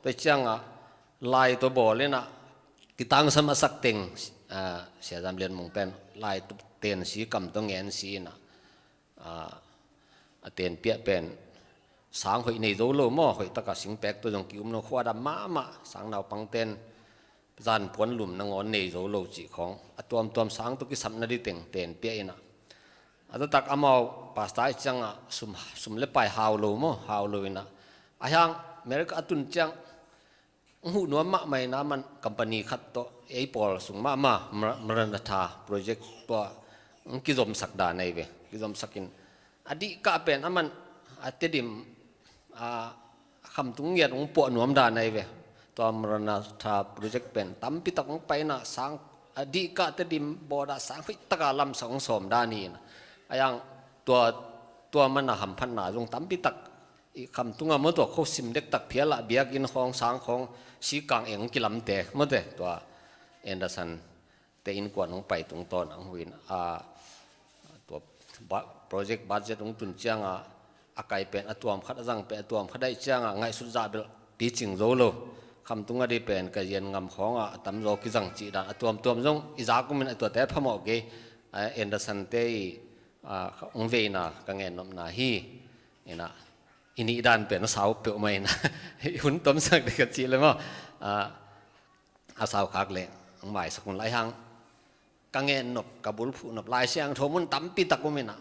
Tua ciang ah lai tawh bawl in ah, kitangsam a sak teng, ah, Sia Zam Lian Mung pen lai tawh ten si, kam tawh ngen si in ah, a, a tenpiah pen sang hoih nei zo lo maw, hoih taka singpek tawh zong ki-um lo, khua dam mahmah, sang naupangten zan puanlum nangawn nei zo lo cih khawng, a tuamtuam sang tawh kisapna ding teng tenpiah in ah, a taktak amau pastor i ciang ah sum, sum le pai hau lo maw, hau lo in ah, a hiang America a tun ciang hong huh nuam mahmah in ah, aman company khat tawh ei pawl sung mahmah, Mar-, Maranatha Project tua hong kizomsak dan ahi ve. Kizomsak in, a dihkah pen aman a Tedim, a, a khamtung ngiat hong puah nuam dan ahi ve. Tua Maranatha Project pen tampi tak hong pai in ah, sang, a dihkah Tedim border ah sang hoih taka lamsak hong sawm dan hi in ah, a hiang tua, tua man a hamphatna zong tampi tak i khamtung ah maw, tua khuasim dektak phial ah, biakinn khawng, sang khawng, sikang eng kilamte mawte, tua Anderson te innkuan hong pai tungtawn ah hong huh in, a, tua ba-, project budget hong tun ciang ah, a kai pen a tuam khat, a zang pen a tuam khat ahih ciang ah, ngaihsut zah bel picing zo lo. Khamtung a ding pen ka zian ngam khawng ah a tamzaw kizang cih dan, a tuamtuam zong i zak um in ah, tuate phamawh kei, a, Anderson te i, a, hong veina ka ngennopna hi in ah, i nih dan pen a sau peuhmah in ah, i hun tomsak ding ka cih leh maw, a, a sau khak leh hong maisak un. Lai hang ka ngennop, ka bulphuhnop Lai Siangtho mun tampi tak um in ah,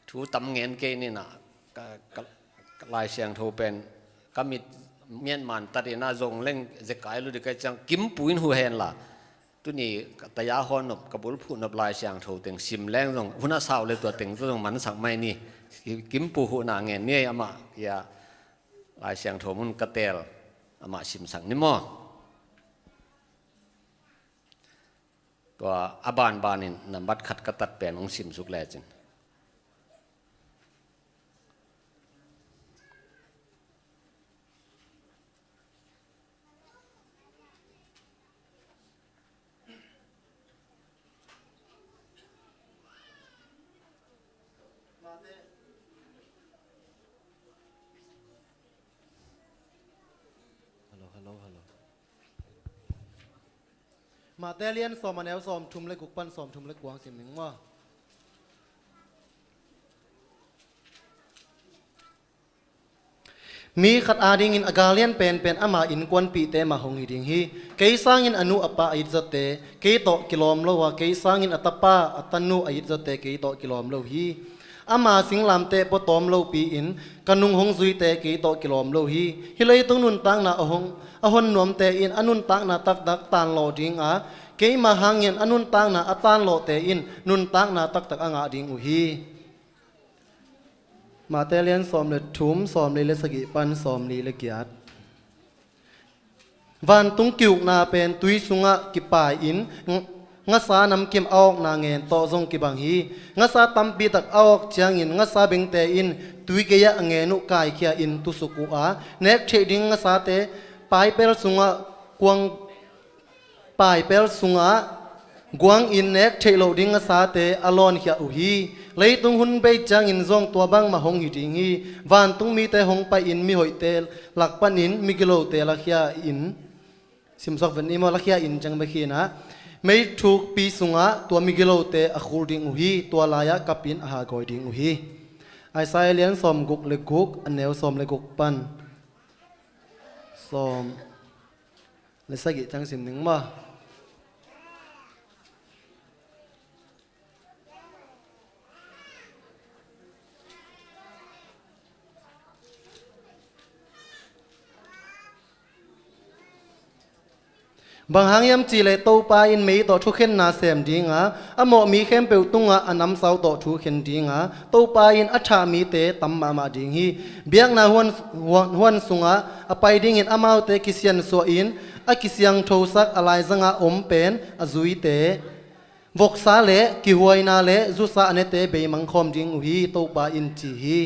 thu tam ngen kei ning ah, ka, ka, ka Lai Siangtho pen ka mit mianman tat in ah, zong leng zekai lo ding ka hih ciang, Kimpu in huh hen la, tuni ka taya hawn nop, ka bulphuh nop Lai Siangtho teng sim leng zong, hun a sau le tua teng zong mansak mai ni. Kimpu huhna ngen ni ei, amah kia Lai Siangtho mun ka teel, amah simsak ni maw. Tua a banban in nambat khat ka tat pen hong simsuk lecin. Hello, hello, hello. Mate lian sawm, a neu sawmthum le guk pan sawmthum le kua hong sim ning maw. Mi khat adingin a gal lian penpen ama innkuanpihte mah hong hi ding hi. Kei sangin a nu a pa a itzawte kei tawh kilawm lo a, kei sangin a tapa a tanu a itzawte kei tawh kilawm lo hi. Ama singlamteh pua tawm lopi-in ka nung hong zuite kei tawh kilawm lo hi. Hih leitung nuntakna a hong, a hon nuamte in a nuntakna taktak tanlawh ding a, keima hangin a nuntakna a tanlawhte in nuntakna taktak a ngah ding uh hi. Mate lian sawm le thum, sawm le le sagih pan sawm li le giat. Vantung ki-ukna pen tui sungah kipai-in ng-, ngasa namkim a awkna ngen tawh zong kibang hi. Ngasa tampi tak a awk ciangin ngasa bengte in tui gei-ah a ngen uh kaikhia-in tusuk uh a, nek theih ding ngasate paipel sungah kuang, paipel sungah guangin nek theih loh ding ngasate a lawnkhia uh hi. Leitung hun bei ciangin zong tua bangmah hong hi ding hi. Vantung mite hong pai-in mihoihte lak panin migilote lakhia in, simsuak ven i maw, lakhia in ciang bek hi-in ah, mei thukpi sungah tua migilote a khul ding uh hi. Tua lai-ah kap-in a hagawi ding uh hi. Isaiah lian sawm guk le guk, a neu sawm le guk pan sawm le sagih ciang sim ning maw. Bang hang hiam cihleh Topa in mei tawh thukhenna sem ding a, a mawh mi khempeuh tungah a namsau tawh thukhen ding a, Topa in a thah mite tam mahmah ding hi. Biakna huan, huan, huan sungah a pai dingin amaute kisiansuah in a kisiangthosak a laizangah om pen a zuite, voksa le kihuaina le zusa a nete beimang khawm ding uh hi, Topa in ci hi.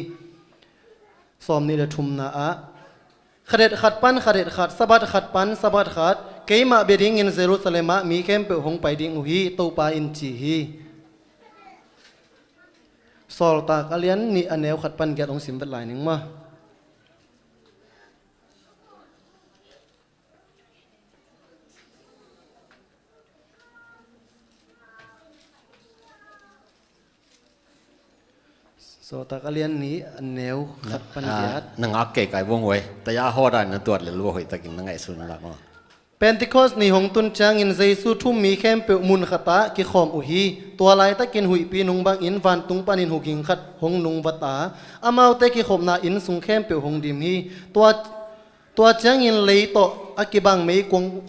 Sawm nih le thumna ah, khadet khat pan khadet khat, Sabbath khat pan Sabbath khat, keimah bia dingin Jerusalem ah mi khempeuh hong pai ding uh hi, Topa in ci hi. Sawltak a lian nih, a neu khat pan giat hong sim vet lai ning maw. Sawltak a lian nih, a neu khat pan giat. Na ngak kei kai vong huai. Taya hawdan na tuat le lua hoih takin na ngaihsun la maw. Pentecost ni hong tun ciangin Jesu thu-um mi khempeuh mun khatah kikhawm uh hi. Tua laitakin huihpi nung bangin vantung panin huging khat hong nungvat a, amaute kikhopna inn sung khempeuh hong dim hi. Tua, tua ciangin lei tawh a kibang meikuang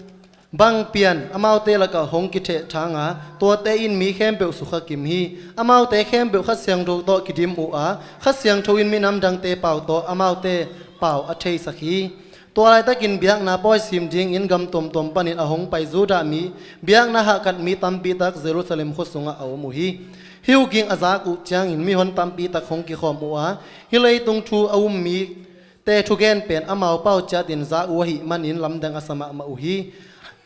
bang pian amaute lakah hong kithehthang a, tuate in mi khempeuh sukha kim hi. Amaute khempeuh Kha Siangtho tawh kidim uh a, Kha Siangtho in minam dangte pau tawh amaute pau a theisak hi. Tua laitakin biakna pawi sim dingin gam tuamtuam panin a hong pai Judah mi, biakna hahkat mi tampi tak Jerusalem khua sungah a om uh hi. Hih huging a zak uh ciangin mihon tampi tak hong kikhawm uh a, hih leitung thu a um mite thugen pen amau pau ciatin za uh ahih manin lamdang a sa mahmah uh hi.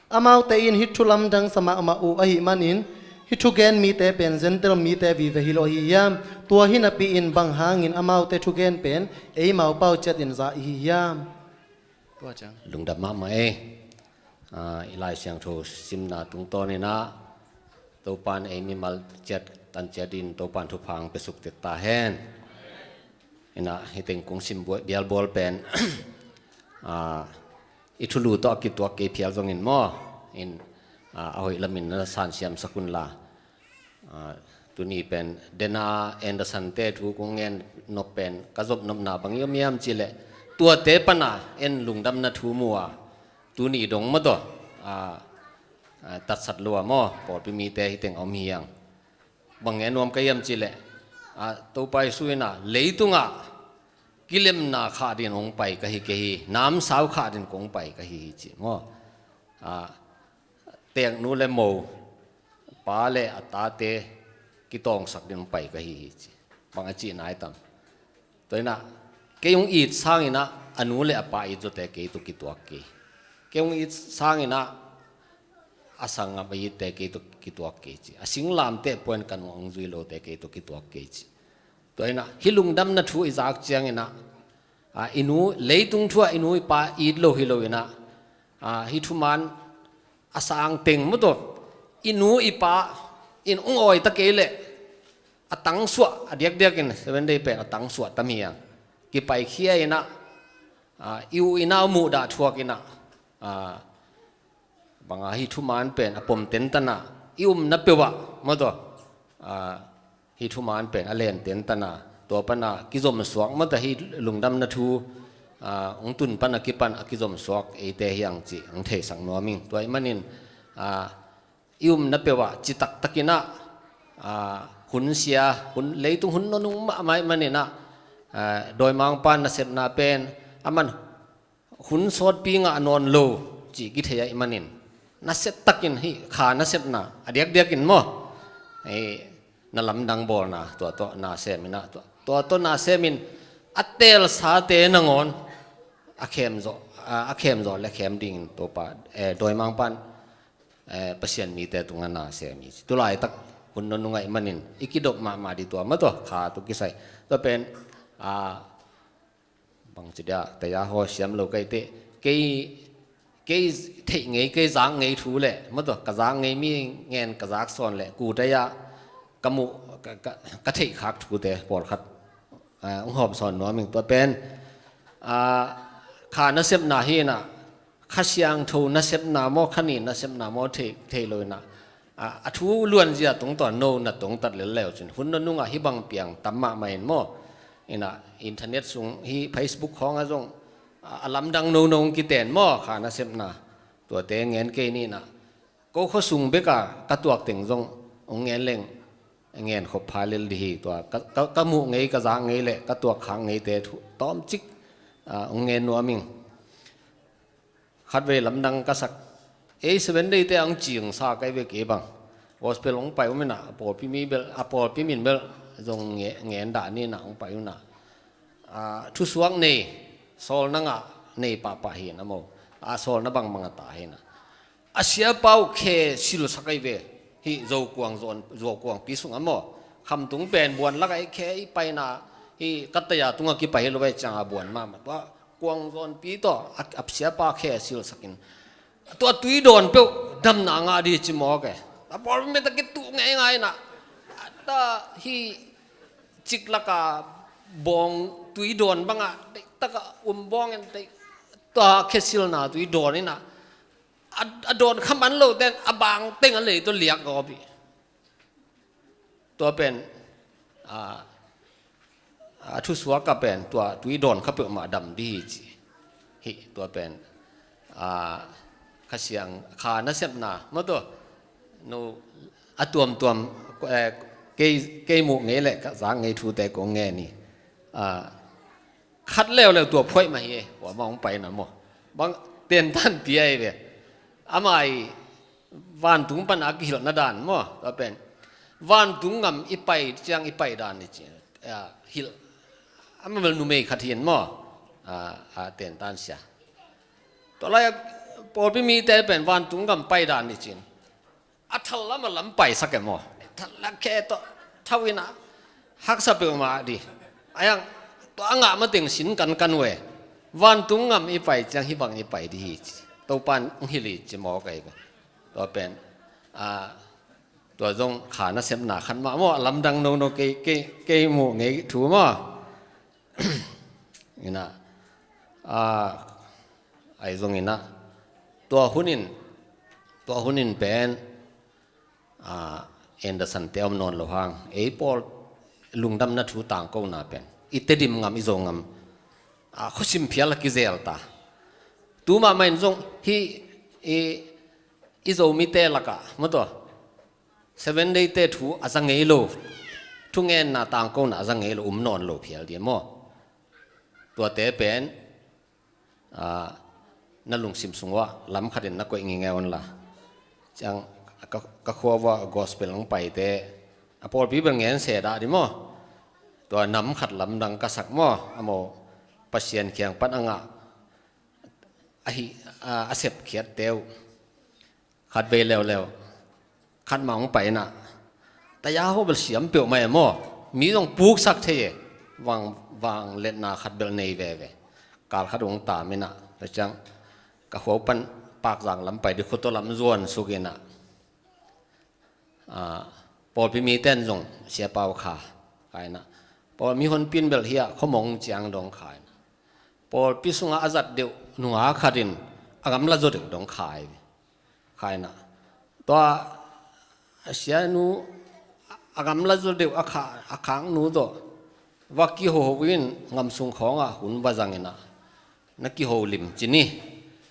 Amaute in hih thu lamdang sa mahmah uh ahih manin, hih thugen mite pen Gentile mite vive hi lo ahi hiam? Tua hi napi-in bang hangin amaute thugen pen eimau pau ciatin za ihi hiam? Tua ciang lungdam mahmah ei. Ah, i Lai Siangtho simna tungtawnin ah Topan ei mimal ciat tan ciatin Topan thupha hong piasuk tek ta hen. Inah hiteng kong sim buai bialbual pen, ah, i thulu tawh a kituak kei phial zongin maw, in, ah, a hoih lamin na sansiamsak unla. Ah, tuni pen Dena Anderson te thu kong ngen nop pen ka zop nopna bang i om hiam cihleh, tuate pana en lungdamna thu mu a, tuni dong maw tawh, ah, ah, tatsat lo a maw, pawlpi mite hiteng a om hi hang. Bang ngen nuam ka hiam cihleh, ah, Topa Jesu in ah leitungah kilemna khah din hong pai ka hi kei hi, namsau khah din kong pai ka hi hi ci maw. Ah, teknu le mo, pa le a tate kitawngsak din hong pai ka hi hi ci. Bang a cihna hi tam. Tua inah, kei hong it sanginah a nu le a pa it zawte kei tawh kituak kei. Kei hong it sanginah a sanggam a itte kei tawh kituak kei ci. A singlamteh puan ka nung hong zui lote kei tawh kituak kei ci. Tua inah, hih lungdamna thu i zak cianginah, ah, i nu, leitung thu ah i nu i pa it lo hi lo inah, ah, hih thuman a sang teng maw tawh, i nu i pa in hong awi ta kei leh, a tangsuah, a diakdiakin Seven Day pen a tangsuah tam hi hang. Kipaikhia inah, Ah, i u i nau muhdah thuak in ah, ah, banga hih thuman pen a pom tentan ah i umna peuh ah, maw taw, ah, hih thuman pen a len tentan ah, tua pan ah kizom suak, maw taw, hih lungdamna thu, ah, hong tun pan a kipan a kizom suak eite hi hang cih hong theisak nuam ing. Tua ahih manin, ah, i umna peuh ah citak takin ah, ah, hun sia, hun, leitung hun nunung mahmah ahih manin ah, ah, dawimangpa nasepna pen aman hun sawtpi ngah nawn lo cih kithei ahih manin, nasia takin hih kha nasepna a diakdiakin maw, eh, na lamdang bawlna tua tawh na sem in ah, tua, tua tawh na sem in a teelsate nangawn a khem zawh, a, a khem zawh le khem dingin Topa, eh, dawimangpan, eh, Pasian mite tungah na sem hi. Tulaitak hun nunung ahih manin i kidop mahmah dih tua, maw taw, kha tawh kisai. Tua pen, ah, bangci dia, taya haw siam lo ka hih teh, kei, kei theih ngei, kei zak ngei thu le, maw taw, ka zak ngei mi ngen ka zak sawn le, ku taya ka muh, ka, ka, ka theih khak thute pawlkhat, ah, hong hawm sawn nuam ing. Tua pen, ah, kha nasepna hi in ah, Kha Siangtho nasepna maw, kha nih nasepna maw, thei, thei lo in ah, a, a thu luanzia tungtawn no na tungtat lel leu cin, hun nunung ah hih bang piang tam mahmah in maw. In ah, internet sung, hih Facebook khawng ah zong, a, a lamdang nono hong kiten maw, kha nasepna. Tuate ngen kei ni in ah, ko khua sung bek a ka tuak teng zong hong ngen leng, ngen khop pha lel dih hi. Tua ka, ka, ka muh ngei, ka zak ngei le ka tuak khak ngeite thu tawmcik, ah, hong ngen nuam ing. Khatvei lamdang ka sak, ei, Seven Day te ah hong cingsa ka hi ve kei bang. Gospel hong pai um in ah, a pawlpi mi bel, a pawlpi min bel zong nge-, ngen dah ni in ah hong pai un ah, ah, thusuak nei, sawlna ngah nei pahpah hi in ah maw. A sawlna bangbang a ta hi in ah, a siapa uh khe silsak ahi ve. Hih Zokuang zon, Zokuangpi sungah maw, Khamtung pen buan lakah i khe i paina, hih Kattaya tungah kipai hi lo ve, ciangah buan mahmah. Tua Kuang zonpi tawh a, a siapa khe silsakin, tua tui dawn peuh damna ngah dih ci mawk e. A pawlpi mite kituh ngeingai in ah, a ta hih ciklaka bawng tui dawn bangah, deihtakah um bawng in, deih, tua khe silna tui dawn in ah, a, a dawn kha man lo ten a bang teng a lei tawh liak gawp hi. Tua pen, a, a thusuak a pen, tua tui dawn kha peuhmah dam dih hi ci. Hih, tua pen, a, Kha Siang, kha nasepna, maw taw, no, a tuamtuam, eh, kei, kei muh ngei le ka zak ngei thute kong ngen hi. A, khat leuleu tua phuaih mah hi e, kuamah hong pai na maw. Bang tentan pi ahi ve. Amah i vantung pan a kihilhna dan maw. Tua pen vantung ngam i pai ciang i pai dan i ci. A, hilh. Amah bel numei khat hi in maw. A, a tentan sia. Tua lai a pawlpi mite pen vantung ngam pai dan i cin. A thal lam a lam paisak e maw. Thal lam khe tawh thau in ah haksa peuhmah dih. A yang tua a ngah mateng sin kankan uh e. Vantung ngam i pai ciang hih bang i pai dih hi ci. Topan hong hilh hi ci mawk ahi ve. Tua pen, a, tua zong kha nasepna khat mah maw, a lamdang nono kei, kei, kei muh ngei thu maw. In ah, a, ahi zongin ah, tua hun in, tua hun in pen, a, Anderson te om nawn lo hang, ei pawl lungdamna thu tangkona pen i Tedim ngam, i Zo ngam, a, khuasim phial a kizel ta. Tu mahmah in zong hih i, i Zomite lakah, maw taw, Seven Day te thu a za ngei lo, thungenna tangkona a za ngei lo um nawn lo phial dih maw. Tuate pen, a, na lungsim sungah lam khatin na koih ngingeu unla. Ciang ka, ka khua uah gospel hong paite, a pawlpi bel ngen se dah dih maw. Tua nam khat lamdang ka sak maw, a maw, Pasian kiang pan a ngah, a hih, a, a sepkhiatte uh. Khatvei leuleu, khat mah hong pai in ah, taya haw bel siam peuhmah e maw. Mi zong puksak thei e. Vang, vangliatna khat bel nei veve. Kal khat hong tam in ah, tua ciang ka khua uh pan Pakzang lam pai dih, khuatua lam zuan suk in ah, a, pawlpi mite in zong siapa uh kha, kha in ah, pawl mihonpi in bel hih ah khuamong ciang dong kha in ah, Pawlpi sungah a zat deuh nungak khat in a gamla zaw deuh dong khai, khai na. Tua a sianu a gamla zaw deuh a kha, a khaknu tawh va kiho in ngam sung khawngah hun va zang in ah, na kiho lim ci ni.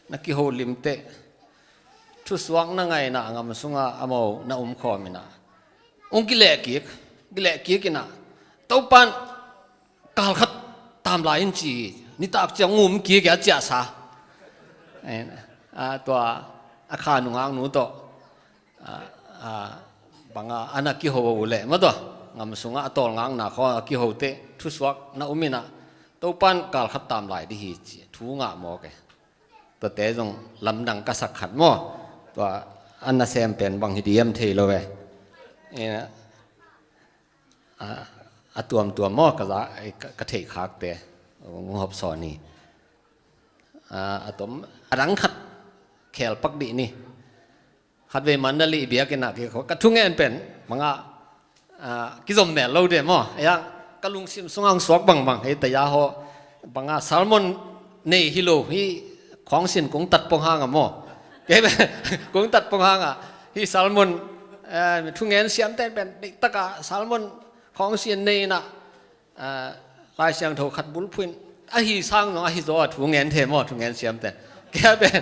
Na kiho lim teh thusuak na ngaih in ah ngam sungah amau na um khawm in ah, ung kileh kik, kileh kik in ah, Topan kal khat tam lai in ci hi. Nitak ciang ngum kik a ciahsa. Eh, ah, tua a kha nungaknu tawh, ah, ah, banga ana kiho uh leh maw, tua ngam sungah a tawlngakna khawng a kiho teh thusuak na um in ah, Topan kal khat tam lai dih hi ci thu ngah mawk e. Tuate zong lamdang ka sak khat maw. Tua a nasem pen bang hi diam thei lo e. Eh, a, a tuamtuam maw, ka za, ka, ka theih khakte hong hop sawn hi. A, a tom a dang khat khel pak dih ni. Khatvei Mandalay biakinn ah ka, ka thungen pen banga, a, kizom mel lo de maw. Ei a, ka lungsim sungah hong suak bangbang, hei taya haw banga sermon nei hi lo hi, khawngsin kong tat pong hang a maw. Kei pen kong tat pong hang a, hi sermon, eh, thungen siamte pen deihtaka sermon khawngsin nei in ah, ah, Lai Siangtho khat bulphuh in, ahi sang zong ahi zaw a thu ngen thei maw, thungen siamte. Kei pen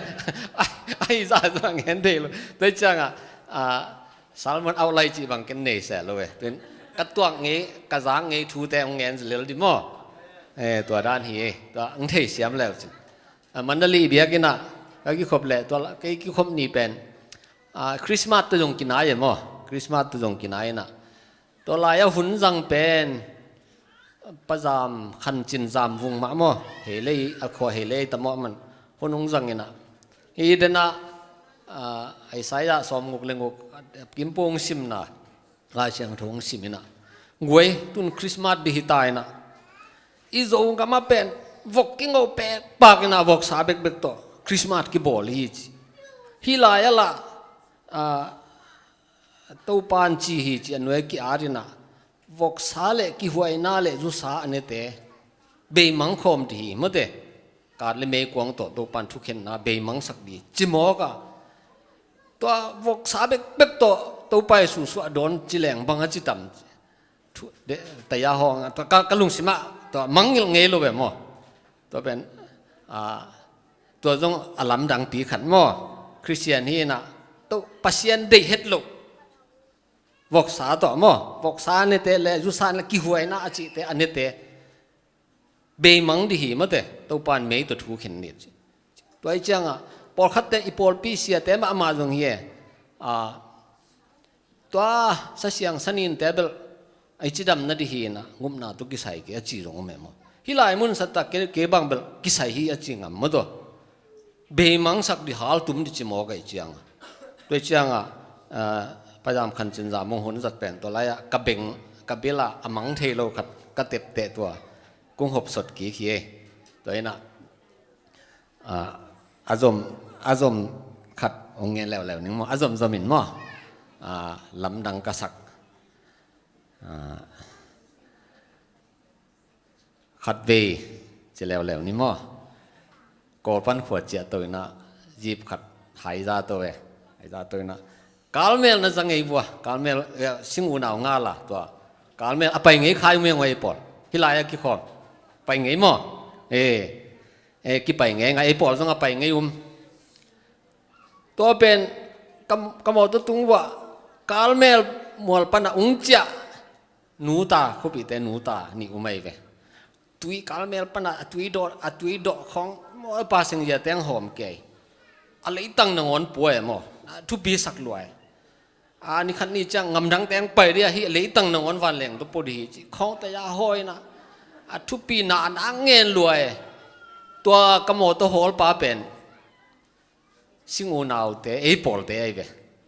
ahi za zong a ngen thei lo. Tua ciangah, ah, sermon outline cih bang ken nei seh lo e. Tua in ka tuak ngei, ka zak ngei thute hong ngen lel dih maw. Eh, tua dan hi e, tua hong thei siam leu cin. Ah, Mandalay biakinn ah ka kikhop leh, tua la, kei kikhop ni pen, ah, Christmas tawh zong kinai e maw. Christmas tawh zong kinai in ah, tua lai a hun zang pen Pa Zam Khan Cin Zam Vung mah maw, hei lei, a khua hei lei ta maw, aman hun hong zang in ah, hi den ah, ah, Isaiah sawmguk le guk, Kim Pung simna Lai Siangtho hong sim in ah, guai, tun Christmas dih hi ta in ah, i Zogam ah pen vok kingo pekpak in ah, voksa bekbek tawh Christmas kibawl hi ci. Hih lai ah lah, ah, Topan ci hi ci a nuai ki-at in ah, voksa le kihuaina le zusa a nete beimang khawm dih hi mawte. Kat le meikuang tawh Topan thukhenna beimangsak dih ci mawk a, tua voksa bekbek tawh Topa Jesu suah dawn ci leng bang a ci tam. Thu, de, taya hawng, tua ka, ka lungsim ah tua mangngilh ngei lo ve maw. Tua pen, ah, tua zong a lamdangpi khat maw. Khristian hi in ah, tua Pasian deih het lo voksa tawh maw, voksa a nete le zusa na kihuaina a cihte a nete beimang dih hi mawte, Topan mei tawh thu khen ni ci. Tua hi ciangah pawlkhatte, i pawlpi siate mahmah zong hi e. Ah, tua sasiang saninte bel a i cidamna dih hi in ah, ngupna tawh kisai kei a ci zong om e maw. Hih lai mun sa tak kei, kei bang bel kisai hi a ci ngam maw tua. Beimangsak dih, haltum dih ci mawk a i ciang. Tua i ciangah, ah, Pa Zam Khan Cin Zam Vung hun zat pen tua lai ah ka beng, ka bel ah a mang thei lo khat ka tepteh tua kong hopsot kik hi e. Tua in ah, ah, a zom, a zom khat hong ngen leuleu ning maw, a zomzom in maw. Ah, lamdang ka sak. Ah, khatvei ci leuleu ni maw. Kawlpan khua ciah to in ah, jeep khat hai za to e. Hai za to in ah, kalmel na za ngei vua, kalmel, eh, sing unau ngal a tua. Kalmel a pai ngei khai um e ngoi pawl. Hih lai a kikhawm. Pai ngei maw. Eh, eh, kipai ngei ngai, ei pawl zong a pai ngei um. Tua pen ka, ka mawtaw tung vua, kalmel mual pan a ung ciah nuta, khupite nuta nih um ei ve. Tui kalmel pan a, a tui dawh, a tui dawh khawng maw, passenger teng hawm kei. A leitang nangawn pua e maw. A thupi sak lua e. A nikhat ni ciang ngamdang teng pai dih a, hih leitang nangawn vanleng tawh pua dih hi ci. Khawng taya hawi in ah, a thupi na, a na ngen lua e. Tua ka mawtaw hawlpa pen sing unaute, ei pawlte ahi ve.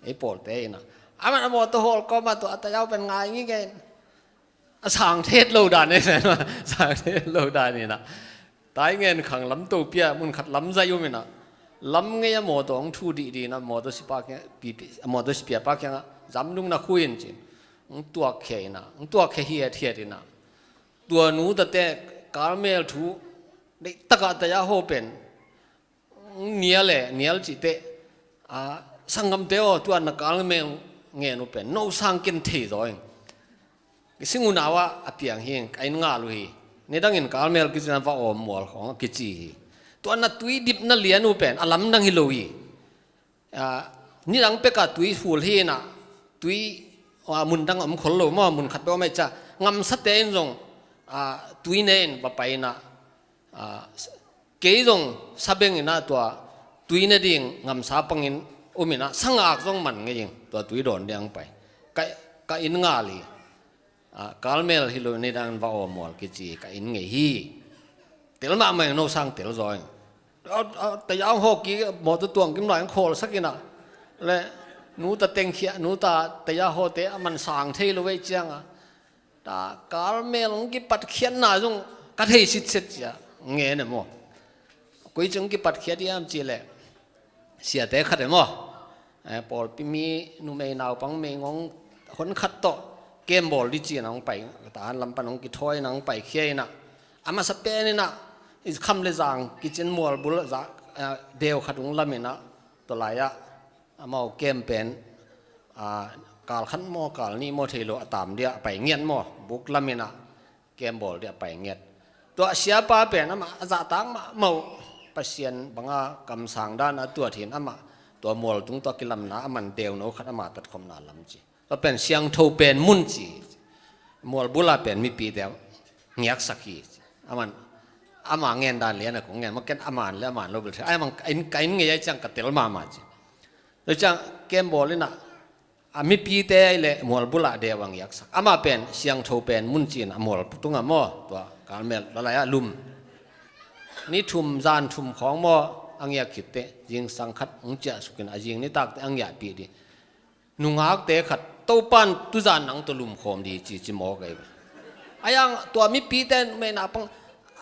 Ei pawlte in ah, aman a mawtaw hawl kawmah tua a tayau pen ngai ngingei in, a sang thet lo dan e pen, sang thet lo dan in ah, tai ngen khang lam to pia, mun khat lam zai um in ah, lam ngei a mawtaw hong thu dihdih in ah, mawtaw sipa kiang, pipi, a mawtaw sipia pa kiangah, zamdung na khui in cin, hong tuakkhia in ah, hong tuakkhia hiathiat in ah, tua nu tate kalmel thu Deihtakah taya haw pen nial e, nial cihte, a, sanggamte aw, tua na Karmel ngen uh pen no sang ken thei zaw ing. Kising unau ah a piang hi ing, ka inn ngal uh hi. Nidangin Karmel kicin a va awm mual khawng a kici hi. Tua na tui dip na lian uh pen a lamdang hi lo hi. A, nidang peka tui hul hi inah, tui, a, mundang a om khol lo maw, mun khat peuh a maica ngamsate in zong, a, tui ne in va pai inah, a, kei zong sabeng inah tua tui ne ding ngamsa pangin um inah sangak zong man ngei ing, tua tui dawn ding ang pai. Ka, ka inn ngal hi. A, Karmel hi lo, nidang va awm mual kici ka inn ngei hi. Tel mahmah ing, no sang tel zaw ing. A, a, taya ang haw ki mawtaw tuang kim lai ang khawlsak inah le, nuta tengkhia, nuta taya hawte a man sang thei lo vei cianga, ta Karmel ang kipatkhiatna zong ka thei sitset cia ngen e maw. Koi cing kipatkhiat hiam cih leh, siate khat e maw, eh, pawlpi mi numei naupang meingong hon khat tawh kem bawl di ci-in a hong pai, ta an lam pan hong kithawi in a hong paikhia inah, a masa pen inah i kham le zang kicin mual bul za, eh, deu khat hong lam inah, tua lai-ah amau kem pen, ah, kal khat maw, kal nih maw thei lo, a tam dia a pai ngiat maw, buk lam inah kem bawl dia a pai ngiat. Tua siapa pen amah a zahtak mahmah uh, Pasian banga kamsang dan a tuat hi-in amah tua mual tung tawh a kilamna a man deuno khat ama tatkhopna lam ci. Tua pen siangtho pen mun ci. Mual bula pen mipite ngiaksak hi ci. Aman ama ngen dan lian a kong ngen, ma ken aman le aman lo bel thei. Ai mang ka inn, ka inn ngei ai ciang ka tel mahmah ci. Tua ciang kem bawl inah, a mipite ai le mual bula deu a ngiaksak. Ama pen siangtho pen mun ci-in a mual tungah maw, tua Karmel lalai-ah lum. Ni thum, zan thum khawng maw a ngiak khitte, zingsang khat hong ciahsukin a zing nitakte a ngiahpih dih. Nungakte khat, Topan tuzan nang tawh lumkhawm di ci, ci mawk ei. Ayang tua mipite meina pang,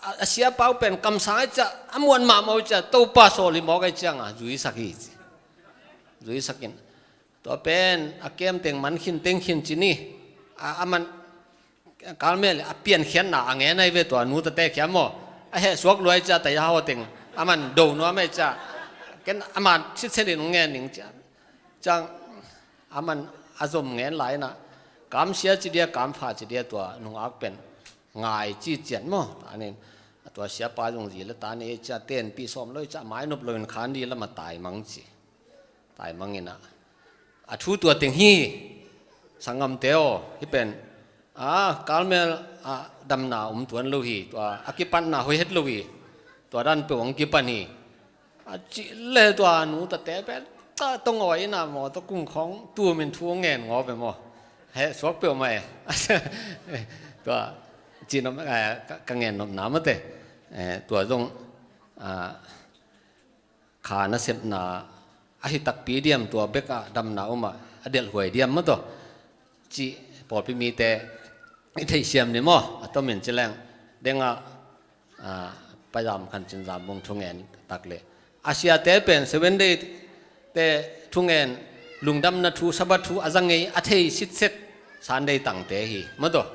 a, a siapa uh pen kamsang ai ciah, a muan mahmah uh ciah, Topa sawl hi mawk ei cianga zuisak hi ci. Zuisakin. Tua pen a kem teng man khin teng khin ci ni. A, a man Karmel a piankhiatna a ngen ai ve, tua nu tate khia maw. A heh suak luai cia taya haw teng a man do nuam ai cia. Ken a man sitsenin ngen ning cia. Ciang a man a zom ngen lai inah, kamsia ci dia, kampha ci dia, tua nungak pen ngai ci cian maw. Tanin a tua siapa zong zi le ta nei cia, tenpih sawm lo cia, mainop loin khan di lama taimang ci. Taimang inah, a thu tua teng hi. Sanggamte aw, hi pen, a, Karmel, a, damna um tuan lo hi. Tua a kipatna hoih het lo hi. Tua dan peuh ang kipan hi. A cih le tua nu tate pen ta tong awi inah maw, ta kum khawng tumin thu ngen ngaw pe maw. Heh suak peuh mah e. Tua cihnop, eh, ka, ka ngennopna mate. Eh, tua zong, a, kha nasepna ahi takpi diam, tua bekah damna umah a delhhuai diam maw taw. Cih pawlpi mite i theihsiam ni maw, a tomin ci leng. Dengah, a, pazam khan cin zam bung thungen tak le. A siate pen Seven Day te thungen, lungdamna thu, Sabbath thu a za ngei a thei sitset Sunday tangte hi maw taw.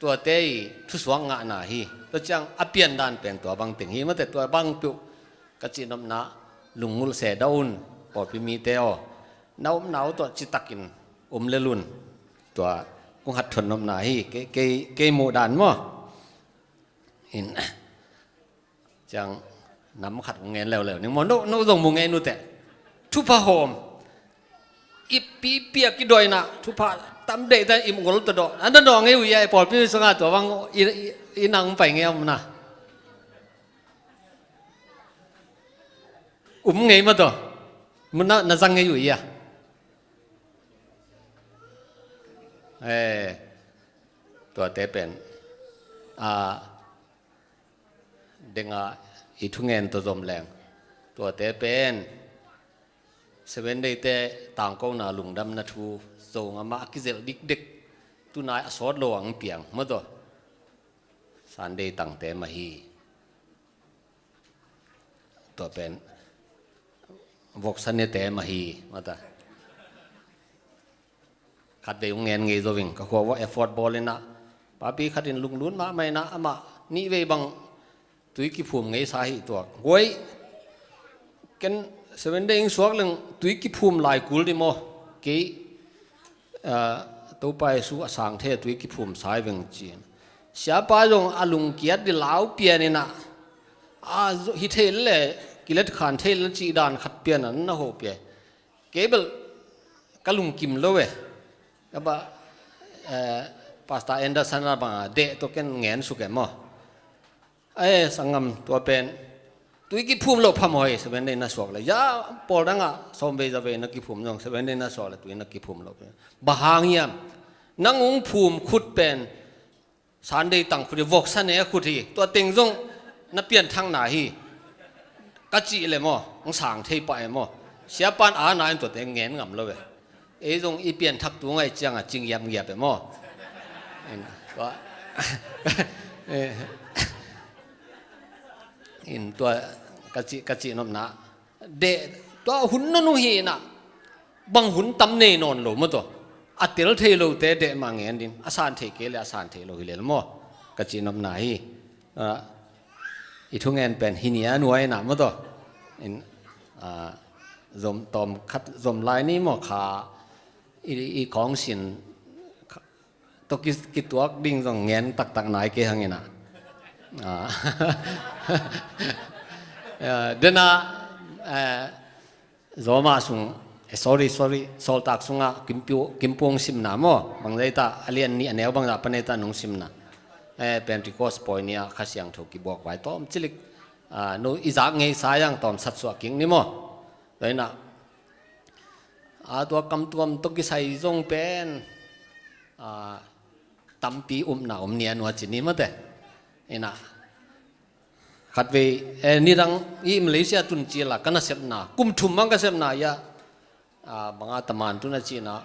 Tuate i thusuak ngahna hi. Tua ciang a piandan pen tua bang teng hi mate, tua bang peuh ka cihnopna lungngulh se dah un, pawlpi mite aw. Na upna uh tawh citakin um lel un. Tua kong hat thon nopna hi, kei, kei, kei muh dan maw. In, ciang nam khat kong ngen leuleu ning maw, no, no zong mu ngei nuteh. Thupha hawm. Ip pipiak i doina, thupha tam deihta ip ngol ta dawh. An da dawh ngei uh ia, i pawlpi sungah tua bang i, i, i nang pai ngei a um na. Um ngei mah tawh. Mun na, na zang ngei uh ia. Eh, tuate pen. Ah, dengah i thungen tawh zom leng. Tuate pen Seven Day te tangkona lungdamna thu zong amah a kizelh dikdek. Tunai a sawt lo ang piang maw taw. Sunday tangte mah hi. Tua pen voksa nete mah hi maw taw. Khat vei hong ngen ngei zo ving, ka khua vua effort bawl inah, papi khatin lunglut mahmah inah, amah nih vei bang tui kiphum ngeisa hi tuak. Guai, ken Seven Day ing suak leng tui kiphum lai kul di maw? Kei, ah, Topa Jesu a sang thei a tui kiphum sai veng ci-in. Siapa zong a lungkiat di lau pian inah, a, hi thei le, kilet khan thei le cih dan khat pian a na ho pia. Kei bel ka lungkim lo e. Ka ba, eh, Pastor Anderson a banga deh tawh ken ngen suk e maw? Eh, sanggam, tua pen tui kiphum loh phamawh hi, Seven Day na suak le. Ya, pawl dangah sawmvei zavei na kiphum zong, Seven Day na suak le tui na kiphum loh. Bang hang hiam? Nang ung phum khut pen Sunday tang khut hi, voksa ne khut hi, tua teng zong na pianthakna hi. Ka cih le maw, hong sang thei pah e maw? Siapan a na in tuate ngen ngam lo e. Ei zong i pianthak tu ngaih ciangah cing ngiapngiap e maw? In, tua, eh, in tua ka cih, ka cih nopna. Deh, tua hun nunu hi inah, bang hun tam nei nawn lo maw tua. A tel thei lote deh mah ngen din, a san thei kei le a san thei lo hi lel maw? Ka cih nopna hi. Ah, i thungen pen hi nia nuai inah maw tua. In, ah, zom tawm khat, zom lai ni maw kha, i, i khawng sin, kha, tawh ki, kituak ding zong ngen taktak nai kei hang inah. Ah. Ah, dena, eh, Roma sung, eh, sorry, sorry, Sawltak sungah Kimpu-, Kimpuang simna maw? Bang zai ta, a lian nih a neu bang zah pane ta nung simna. Eh, Pentecost pawi ni-a Kha Siangtho kibuak vai tawm cilik. Ah, no i zak ngeisa yang tawm satsuah kik ni maw? Tua inah, a, tua kamtuam tawh kisai zong pen, a, tampi upna om nia nua ci ni mate. Inah, khatvei, eh, nidang i Malaysia tun cila ka nasepna, kum thum bang ka sepna ia, a, banga taman tun a cina,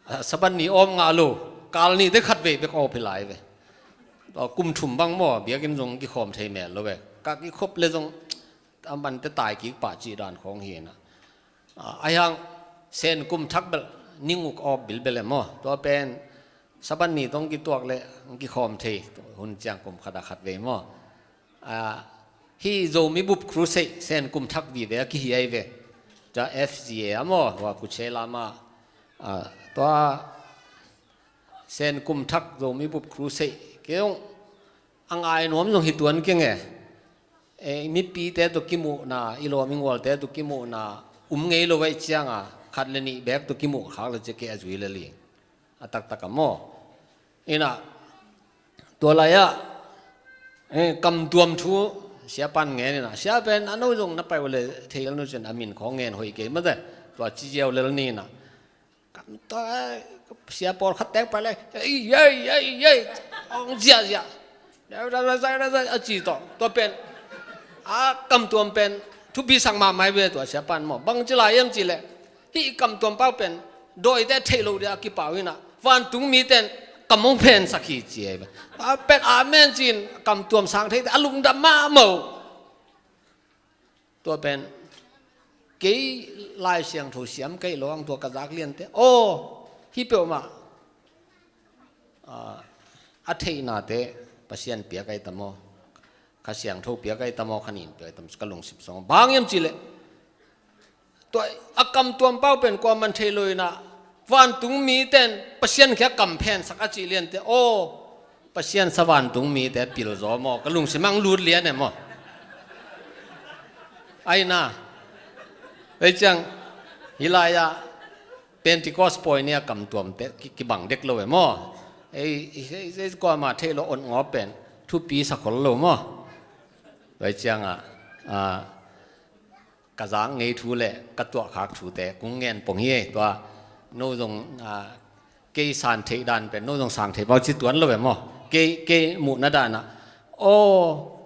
a, Sabat ni awm ngah lo, kal nite khatvei bek awp hi lai ve. Tua kum thum bang maw, biakinn zong kikhawm thei mel lo ve. Ka kikhop le zong, a mante tai kik pah cih dan khawng hi inah. A, ahi hang Sen kum thak bel, ni guk awp bilbel e maw? Tua pen, Sabat ni tawh kituak le, kikhawm thei, hun ciang kum khat a khatvei maw? A, hih Zomi Bup Crusade, Sen kum thak vive a kihi ahi ve. Tua F G A a maw, tua Kuchela ma, a, tua Sen kum thak Zomi Bup Crusade, kei zong, a ngai nuam zong hi tuan keng e. Eh, mipite tawh kimuhna, i lawm i ngualte tawh kimuhna, um ngei lo vaih cianga, khat le nih bek tawh kimuh khak le cia kei a zui le ling. A taktak a maw. Inah, tua lai-ah, eh, kamtuam thu, siapan ngen inah. Siapen, a no zong na pai uh le, thei lel no cin a min khawng ngen hoih kei mate. Tua ci ziau lel ni inah. Kam tua, eh, sia pawlkhat tek pai le, ei, ei, ei, ei, ong ziahziah. A ci tawh, tua pen, a kamtuam pen, thupi sak mahmah ve tua siapan maw. Bang ci lai hiam ci le, hih kamtuam pau pen, dawite theih loh dia a kipau inah, vantung miten kam hong phensak hi ci ei ve. A pen amen ci-in kamtuam sang theite a lungdam mahmah uh. Tua pen, kei Lai Siangtho siam kei lo ang tua ka zak liante. Aw, hi peuhmah. Ah, a theihnate Pasian piak ahi ta maw? Kha Siangtho piak ahi ta maw? Kha nin piak ahi ta maw? Ka lungsim sawng. Bang hiam ci le. Tua a kamtuam pau pen kua man thei lo inah. Vantung miten Pasian khia kam phensak a cih liante. Aw, Pasian sa vantung mite pil zaw maw? Ka lungsim ang lut lian e maw? Ai na. Ei ciang, hi lai-ah Pentecost pawi ni-a kamtuamte ki, kibang dek lo e maw? Ei, ei, ei, ei kuamah theih lo, ot ngawp pen thupi sa khol lo maw? Ei ciangah, a, ka zak ngei thu le ka tuahkhak thute kong ngen pong hi. Tua no zong, a, kei san theih dan pen no zong sang thei pau ci tuan lo ve maw? Kei, kei muhna danah, aw,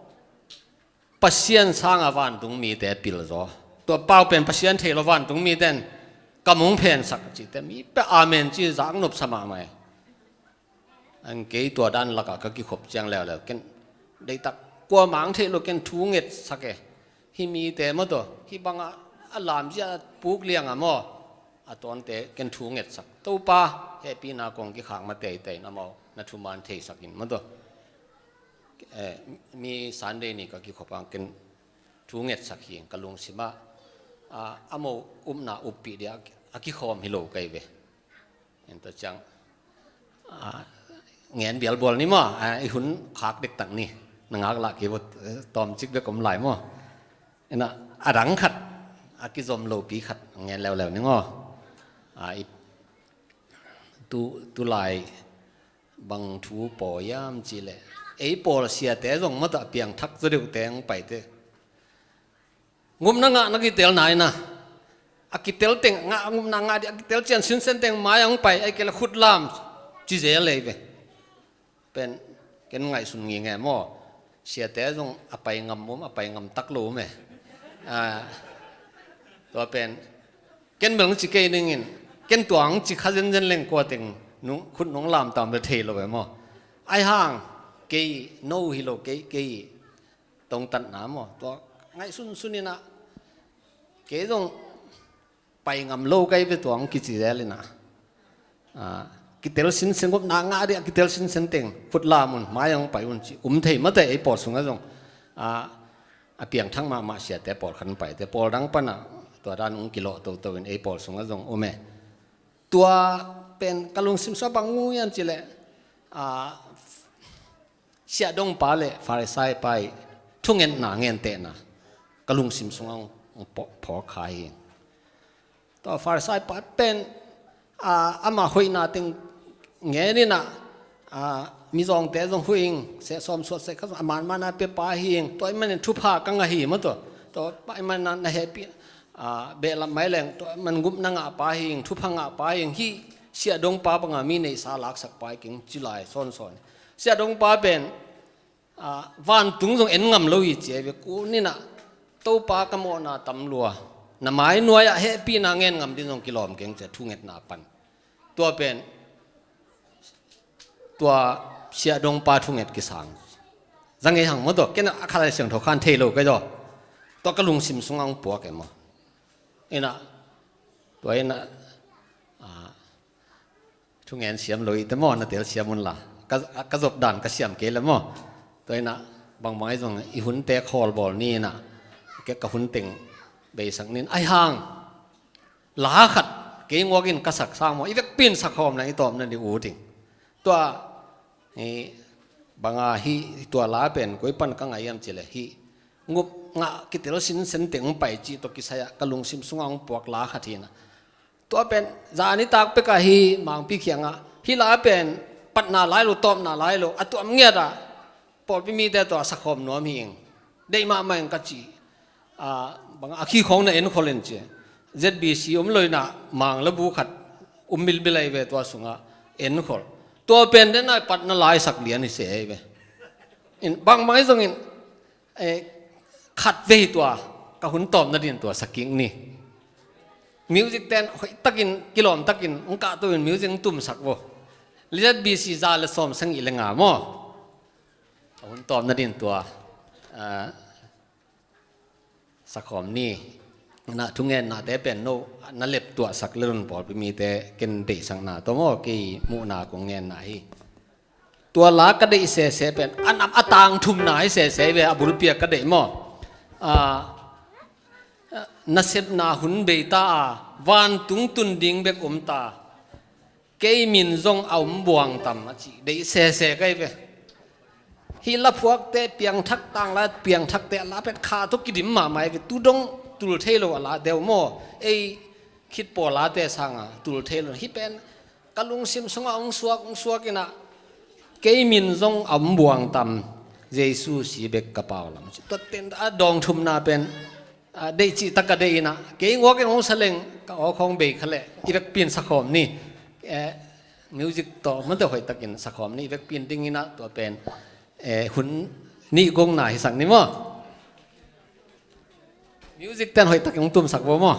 Pasian sanga vantung mite pil zaw. Tua pau pen Pasian thei lo vantung miten kam hong phensak cite mi pia amen ci zak nopsa mahmah e. Ang kei tua dan lakah ka kikhop ciang leuleu ken, deitak, kuamah ang theih lo ken thu ngetsak e. Hih mite maw taw, hih bangah a lamzia puk liangah maw, a tawnte ken thu ngetsak. Topa hehpihna kong kikhak ma teitei in amau na thuman theisak in maw taw. Eh, mi Sunday ni ka kikhop ang ken thu ngetsak hi ka lungsim ah, ah, a mo upna uppih dia a kikhawm hi lo kai ve. Ento ciang, ah, ngen bialbual ni maw, ah, i hun khak dektak ni, na ngak lah kei vot, eh, tawmcik bek om lai maw. Ena, a dang khat, a kizom lopi khat ngen leuleu ni ngaw. Ah, i, tu, tulai bang thu pawi hiam cih leh, ei pawl siate zong mata piangthak zaw deuh teng paite. Ngupna ngah na kitel nai na. A kitel teng ngah, ngupna ngah di a kitel cian sinsen teng mai ang pai, ei kei leh khut lam ci zel lei ve. Pen, ken ngaihsun ngi nge maw. Siate zong a pai ngam om, a pai ngam tak lo om e. Ah, tua pen, ken bel ci kei ning in, ken tua ang ci kha zenzen leng kua teng, nung, khut nung lam tam le thei lo e maw. Ai hang, kei, no hi lo, kei, kei, tongtatna maw. Tua, ngaihsun sun ina, kei zong, pai ngam lo kai ve tua ang kici zel ina. Ah, kitel sinsen ngupna ngah di a kitel sinsen teng, khut lam un, mai ang pai un ci, um thei mate ei pawl sungah zong. Ah, a piangthak mahmah siate pawl khan paite, pawl dang pana, tua dan ung kilawh toto in ei pawl sungah zong um e. Tua pen ka lungsim sua bang ngu ian ci leh, ah, Siahdongpa le Farisai pa i thungetna ngentehna ka lungsim sungah ang pawh, pawh kha hi. Tua Farisai pa pen, ah, ama hoihna teng ngen ina, ah, mizawngte zong huih ing, sehsawm suat seh kha zong a manmana pia pa hi ing, tua i manin thupha ka ngah hi maw tua. Tua pa i manin na hehpih, ah, behlap mai leng, tua i man ngupna ngah pa hi ing, thupha ngah pa hi ing, hih siahdongpa banga mi neihsa laksak pa hi keng ci lai sawnsawn. Siahdongpa pen, ah, vantung zong en ngam lo hi ci ei ve kun ina, Topa ka mawhna tam lua, na mai nuai-ah hehpihna ngen ngam din zong kilawm keng ci a thungetna pan. Tua pen, tua siahdongpa thunget kisang. Zang ei hang maw tua, ken a kha lai siangtho khan thei lo kai zaw. Tua ka lungsim sungah ang puak e maw. Ina, tua ina, ah, thungen siam lo i te maw, na tel siam un la. Ka, ka zop dan ka siam kei le maw. Tua ina, bangbang ai zong i hunte khawl bawl ni ina. Ke ka hun teng beisak nin. Ai hang, la khat, kei nguakin ka sak sang maw. I vekpin sak khawm na i tawpna ni u ting. Tua, i, banga hi, tua la pen, koi pan ka ngah iam ci le hi. Ngup ngah kitel sinsen teng pai ci tua kisai-ah ka lungsim sungah ang puak la khat hi na. Tua pen, zan i tak pekah hi mangpi khiangah, hih la pen, patna lai lo, tawpna lai lo, a tuam ngiatah, pawlpi mite tua sakhawm nuam hi ing, deih mahmah ing ka ci. Ah, bang a khi khawng na enkhol in ci. Z B C om lo inah, mang labu khat, um bilbil ahi ve tua sungah, enkhol. Tua pen den a patna lai sak lian hi se ahi ve. In, bangmah hi zongin, eh, khat vei tua, ka hun tawpna din tua sakik ni. Music ten hoih takin, kilawm takin, hong kahto in music hong tumsak vo. Z B C za le sawm sang i le nga maw. Ka hun tawpna din tua, ah, sakhawm ni. Na thungennate pen no, na lep tuahsak le run pawlpi mite ken deihsakna tawh maw, kei muhna kong ngenna hi. Tua la ka deih sese pen, a nam a tang thumna hi sese ve, a bulpi a ka deih maw. Ah, nasepna hun bei ta a, vantung tun ding bek om ta. Kei min zong a om buang tam a ci, deih sese kai ve. Hih laphuakte piangthak tang la, piangthakte a la pen kha tawh kidim mahmah hi ve, tu dong tul thei lo a la deuh maw. Ei khit pawl late sanga tul thei lo. Hih pen ka lungsim sungah hong suak, hong suak inah, kei min zong a om buang tam, Jesu si bek ka pau lam. Tua ten a dawng thumna pen, ah, deih cih tak ka deih inah, kei nguak in hong sa leng, ka awk hong bei kha leh, i vekpi in sakhawm ni. Eh, music tawh mate hoih takin sakhawm ni, i vekpi in ding inah, tua pen, eh, hun nih gongna hisak ni maw. Music ten hoih takin hong tumsak vo maw.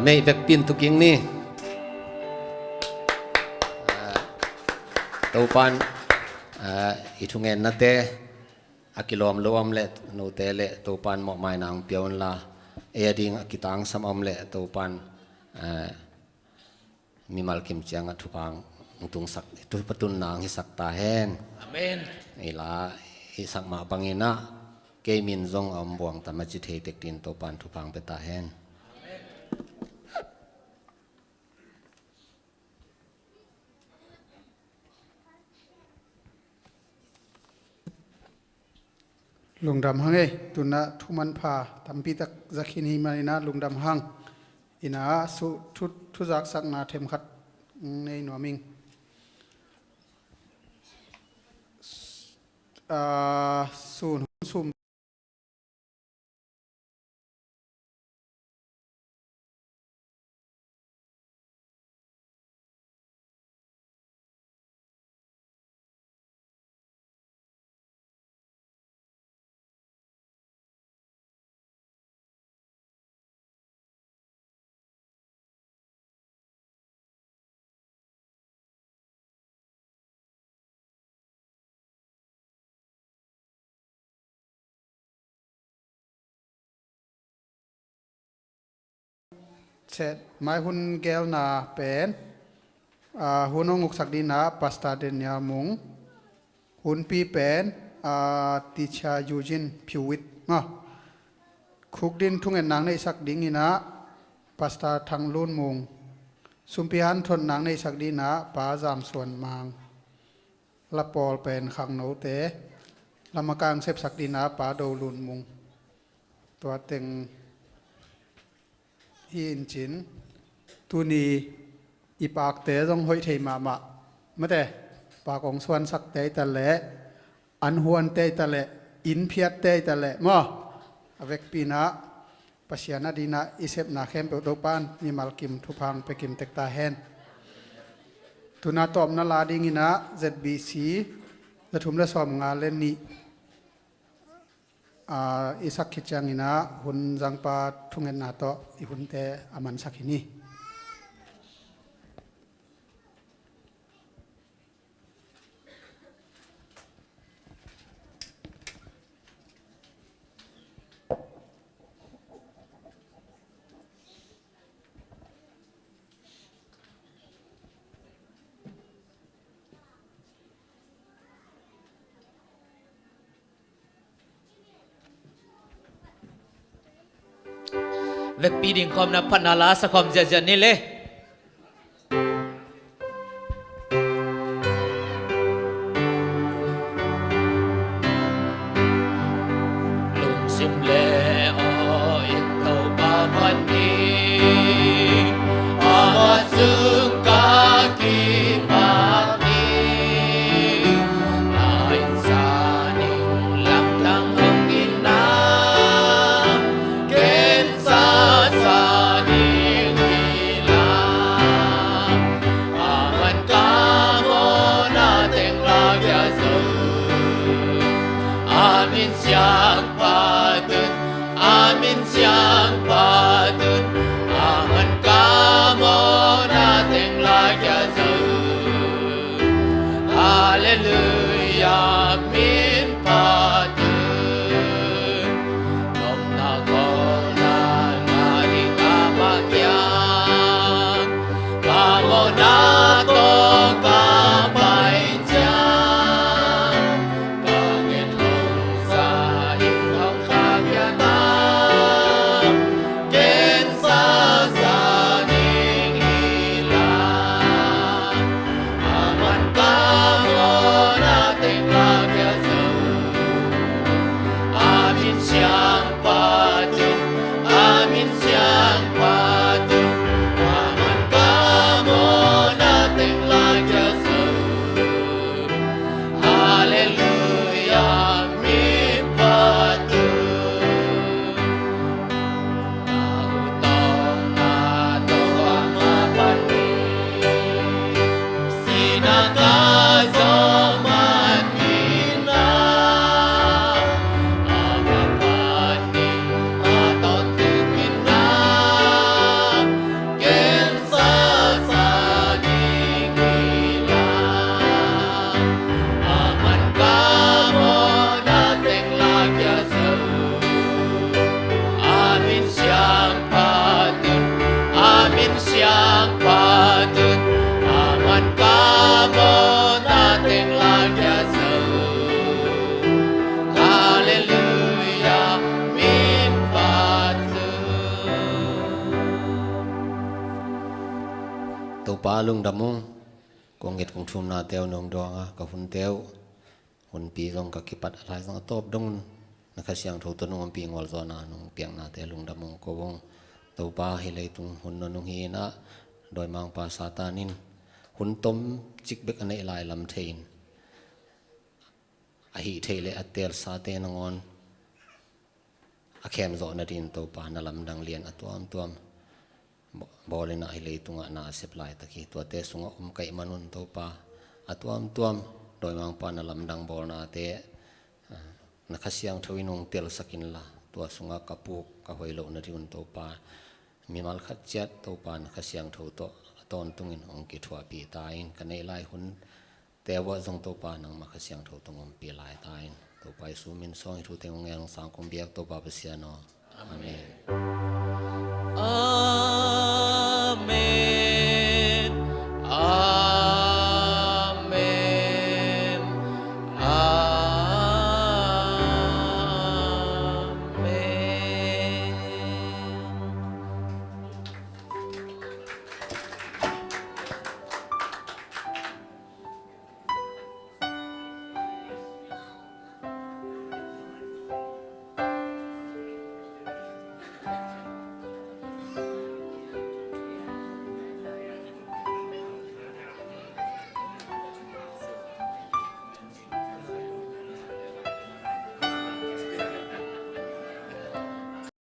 Neih vekpi in tu kik ni. Ah, Topan, ah, i thungennate a kilawm lo om leh note leh Topan mawhmaina hong pia unla, ei a ding a kitangsam om leh Topan, ah, mimal kim ciangah thupha hong tungsak, thupha tunna hong hisak ta hen. Amen. Ei la i sak mah bangin ah kei min zong a om buang ta mah ci thei tek dingin Topan thupha hong pia ta hen. Lungdam hang ei, tu-in ah thu manpha tampi tak za khin hi manin ah lungdam hang. In ah su, thu, thuzaksakna themkhat nei nuam ing. Ah, sun hun sum Chet, mai hun gelna pen, ah, hun hong uksak dingin ah Pastor Daniel Mung, hunpi pen, ah, Teacher Eugene Piu Wit, ah, khukdin thungetna hong neihsak dingin ah Pastor Thang Lun Mung, sumpi hanthotna hong neihsak dingin ah Pa Zam Suan Mang, la pawl pen khangnote, la makai hong sepsak dingin ah Pa Do Lun Mung. Tua teng hi in cin, tuni i pakte zong hoih thei mahmah. Mate, pak hong suansakte hi ta leh, an huante hi ta leh, inn phiatte hi ta leh maw, a vekpi in ah Pasian a dingin ah i sepna khempeuh Topan mimal kim thupha hong pia kim tek ta hen. Tu-in ah tawpna la dingin ah Z B C, za thum le sawmnga le nih, ah, i sak khit ciangin ah hun zangpa thungetna tawh i hunte a mansak hi ni. Vekpi ding khawmna phatna la sa khawm ziahziah ni le. Lungsim le aw in Topa phat ni, amah sung ka kipak ni, na insa ning lamdang hong in na, ken sasa ning hi la. Aman ka mawhna teng la kia zo. A min siangpha tun, a min siangpha tun, aman ka mawhna teng la kia zo. Halleluiah, min pha tun. Omna khawlna ngah ding amah kiang, ka mawhna tawh ka pai ciang, ka nget lo sa in hong kha kia ta, ken sasa ning hi la. Aman ka mawhna teng la kia zo. A min siangpha tun, a min siangpha tun, aman ka mawhna Topa lungdam ung. Kong it kong thumnate uh nong dawng a, ka hunte uh, hunpi zong ka kipat a, lai zong a tawp dong un na Kha Siangtho tawh nong ompih ngualzawhna nong piaknate lungdam ung ko ung. Topa, hih leitung hun nong hi in ah, dawimangpa Satan in hun tom cik bek a neih lai lam thei in, a hih theih leh a teelsate nangawn a khemzawh nadingin Topa, na lamdang lian a tuamtuam bawlin ah hih leitungah na a sep laitak hi. Tuate sungah om ka hih manun Topa, a tuamtuam dawimangpa na lamdang bawlnate, ah, na Kha Siangtho in hong telsak inla, tua sungah ka puk ka hoih loh nadingun Topa, mimal khat ciat Topa na Kha Siangtho tawh a tawntungin hong kithuahpih ta in, ka neih lai hun te vuah zong Topa nangmah Kha Siangtho tawh hong ompih lai ta in. Topa Jesu min suang hih thute hong ngen hong sang kong biak Topa Pasian aw. Amen.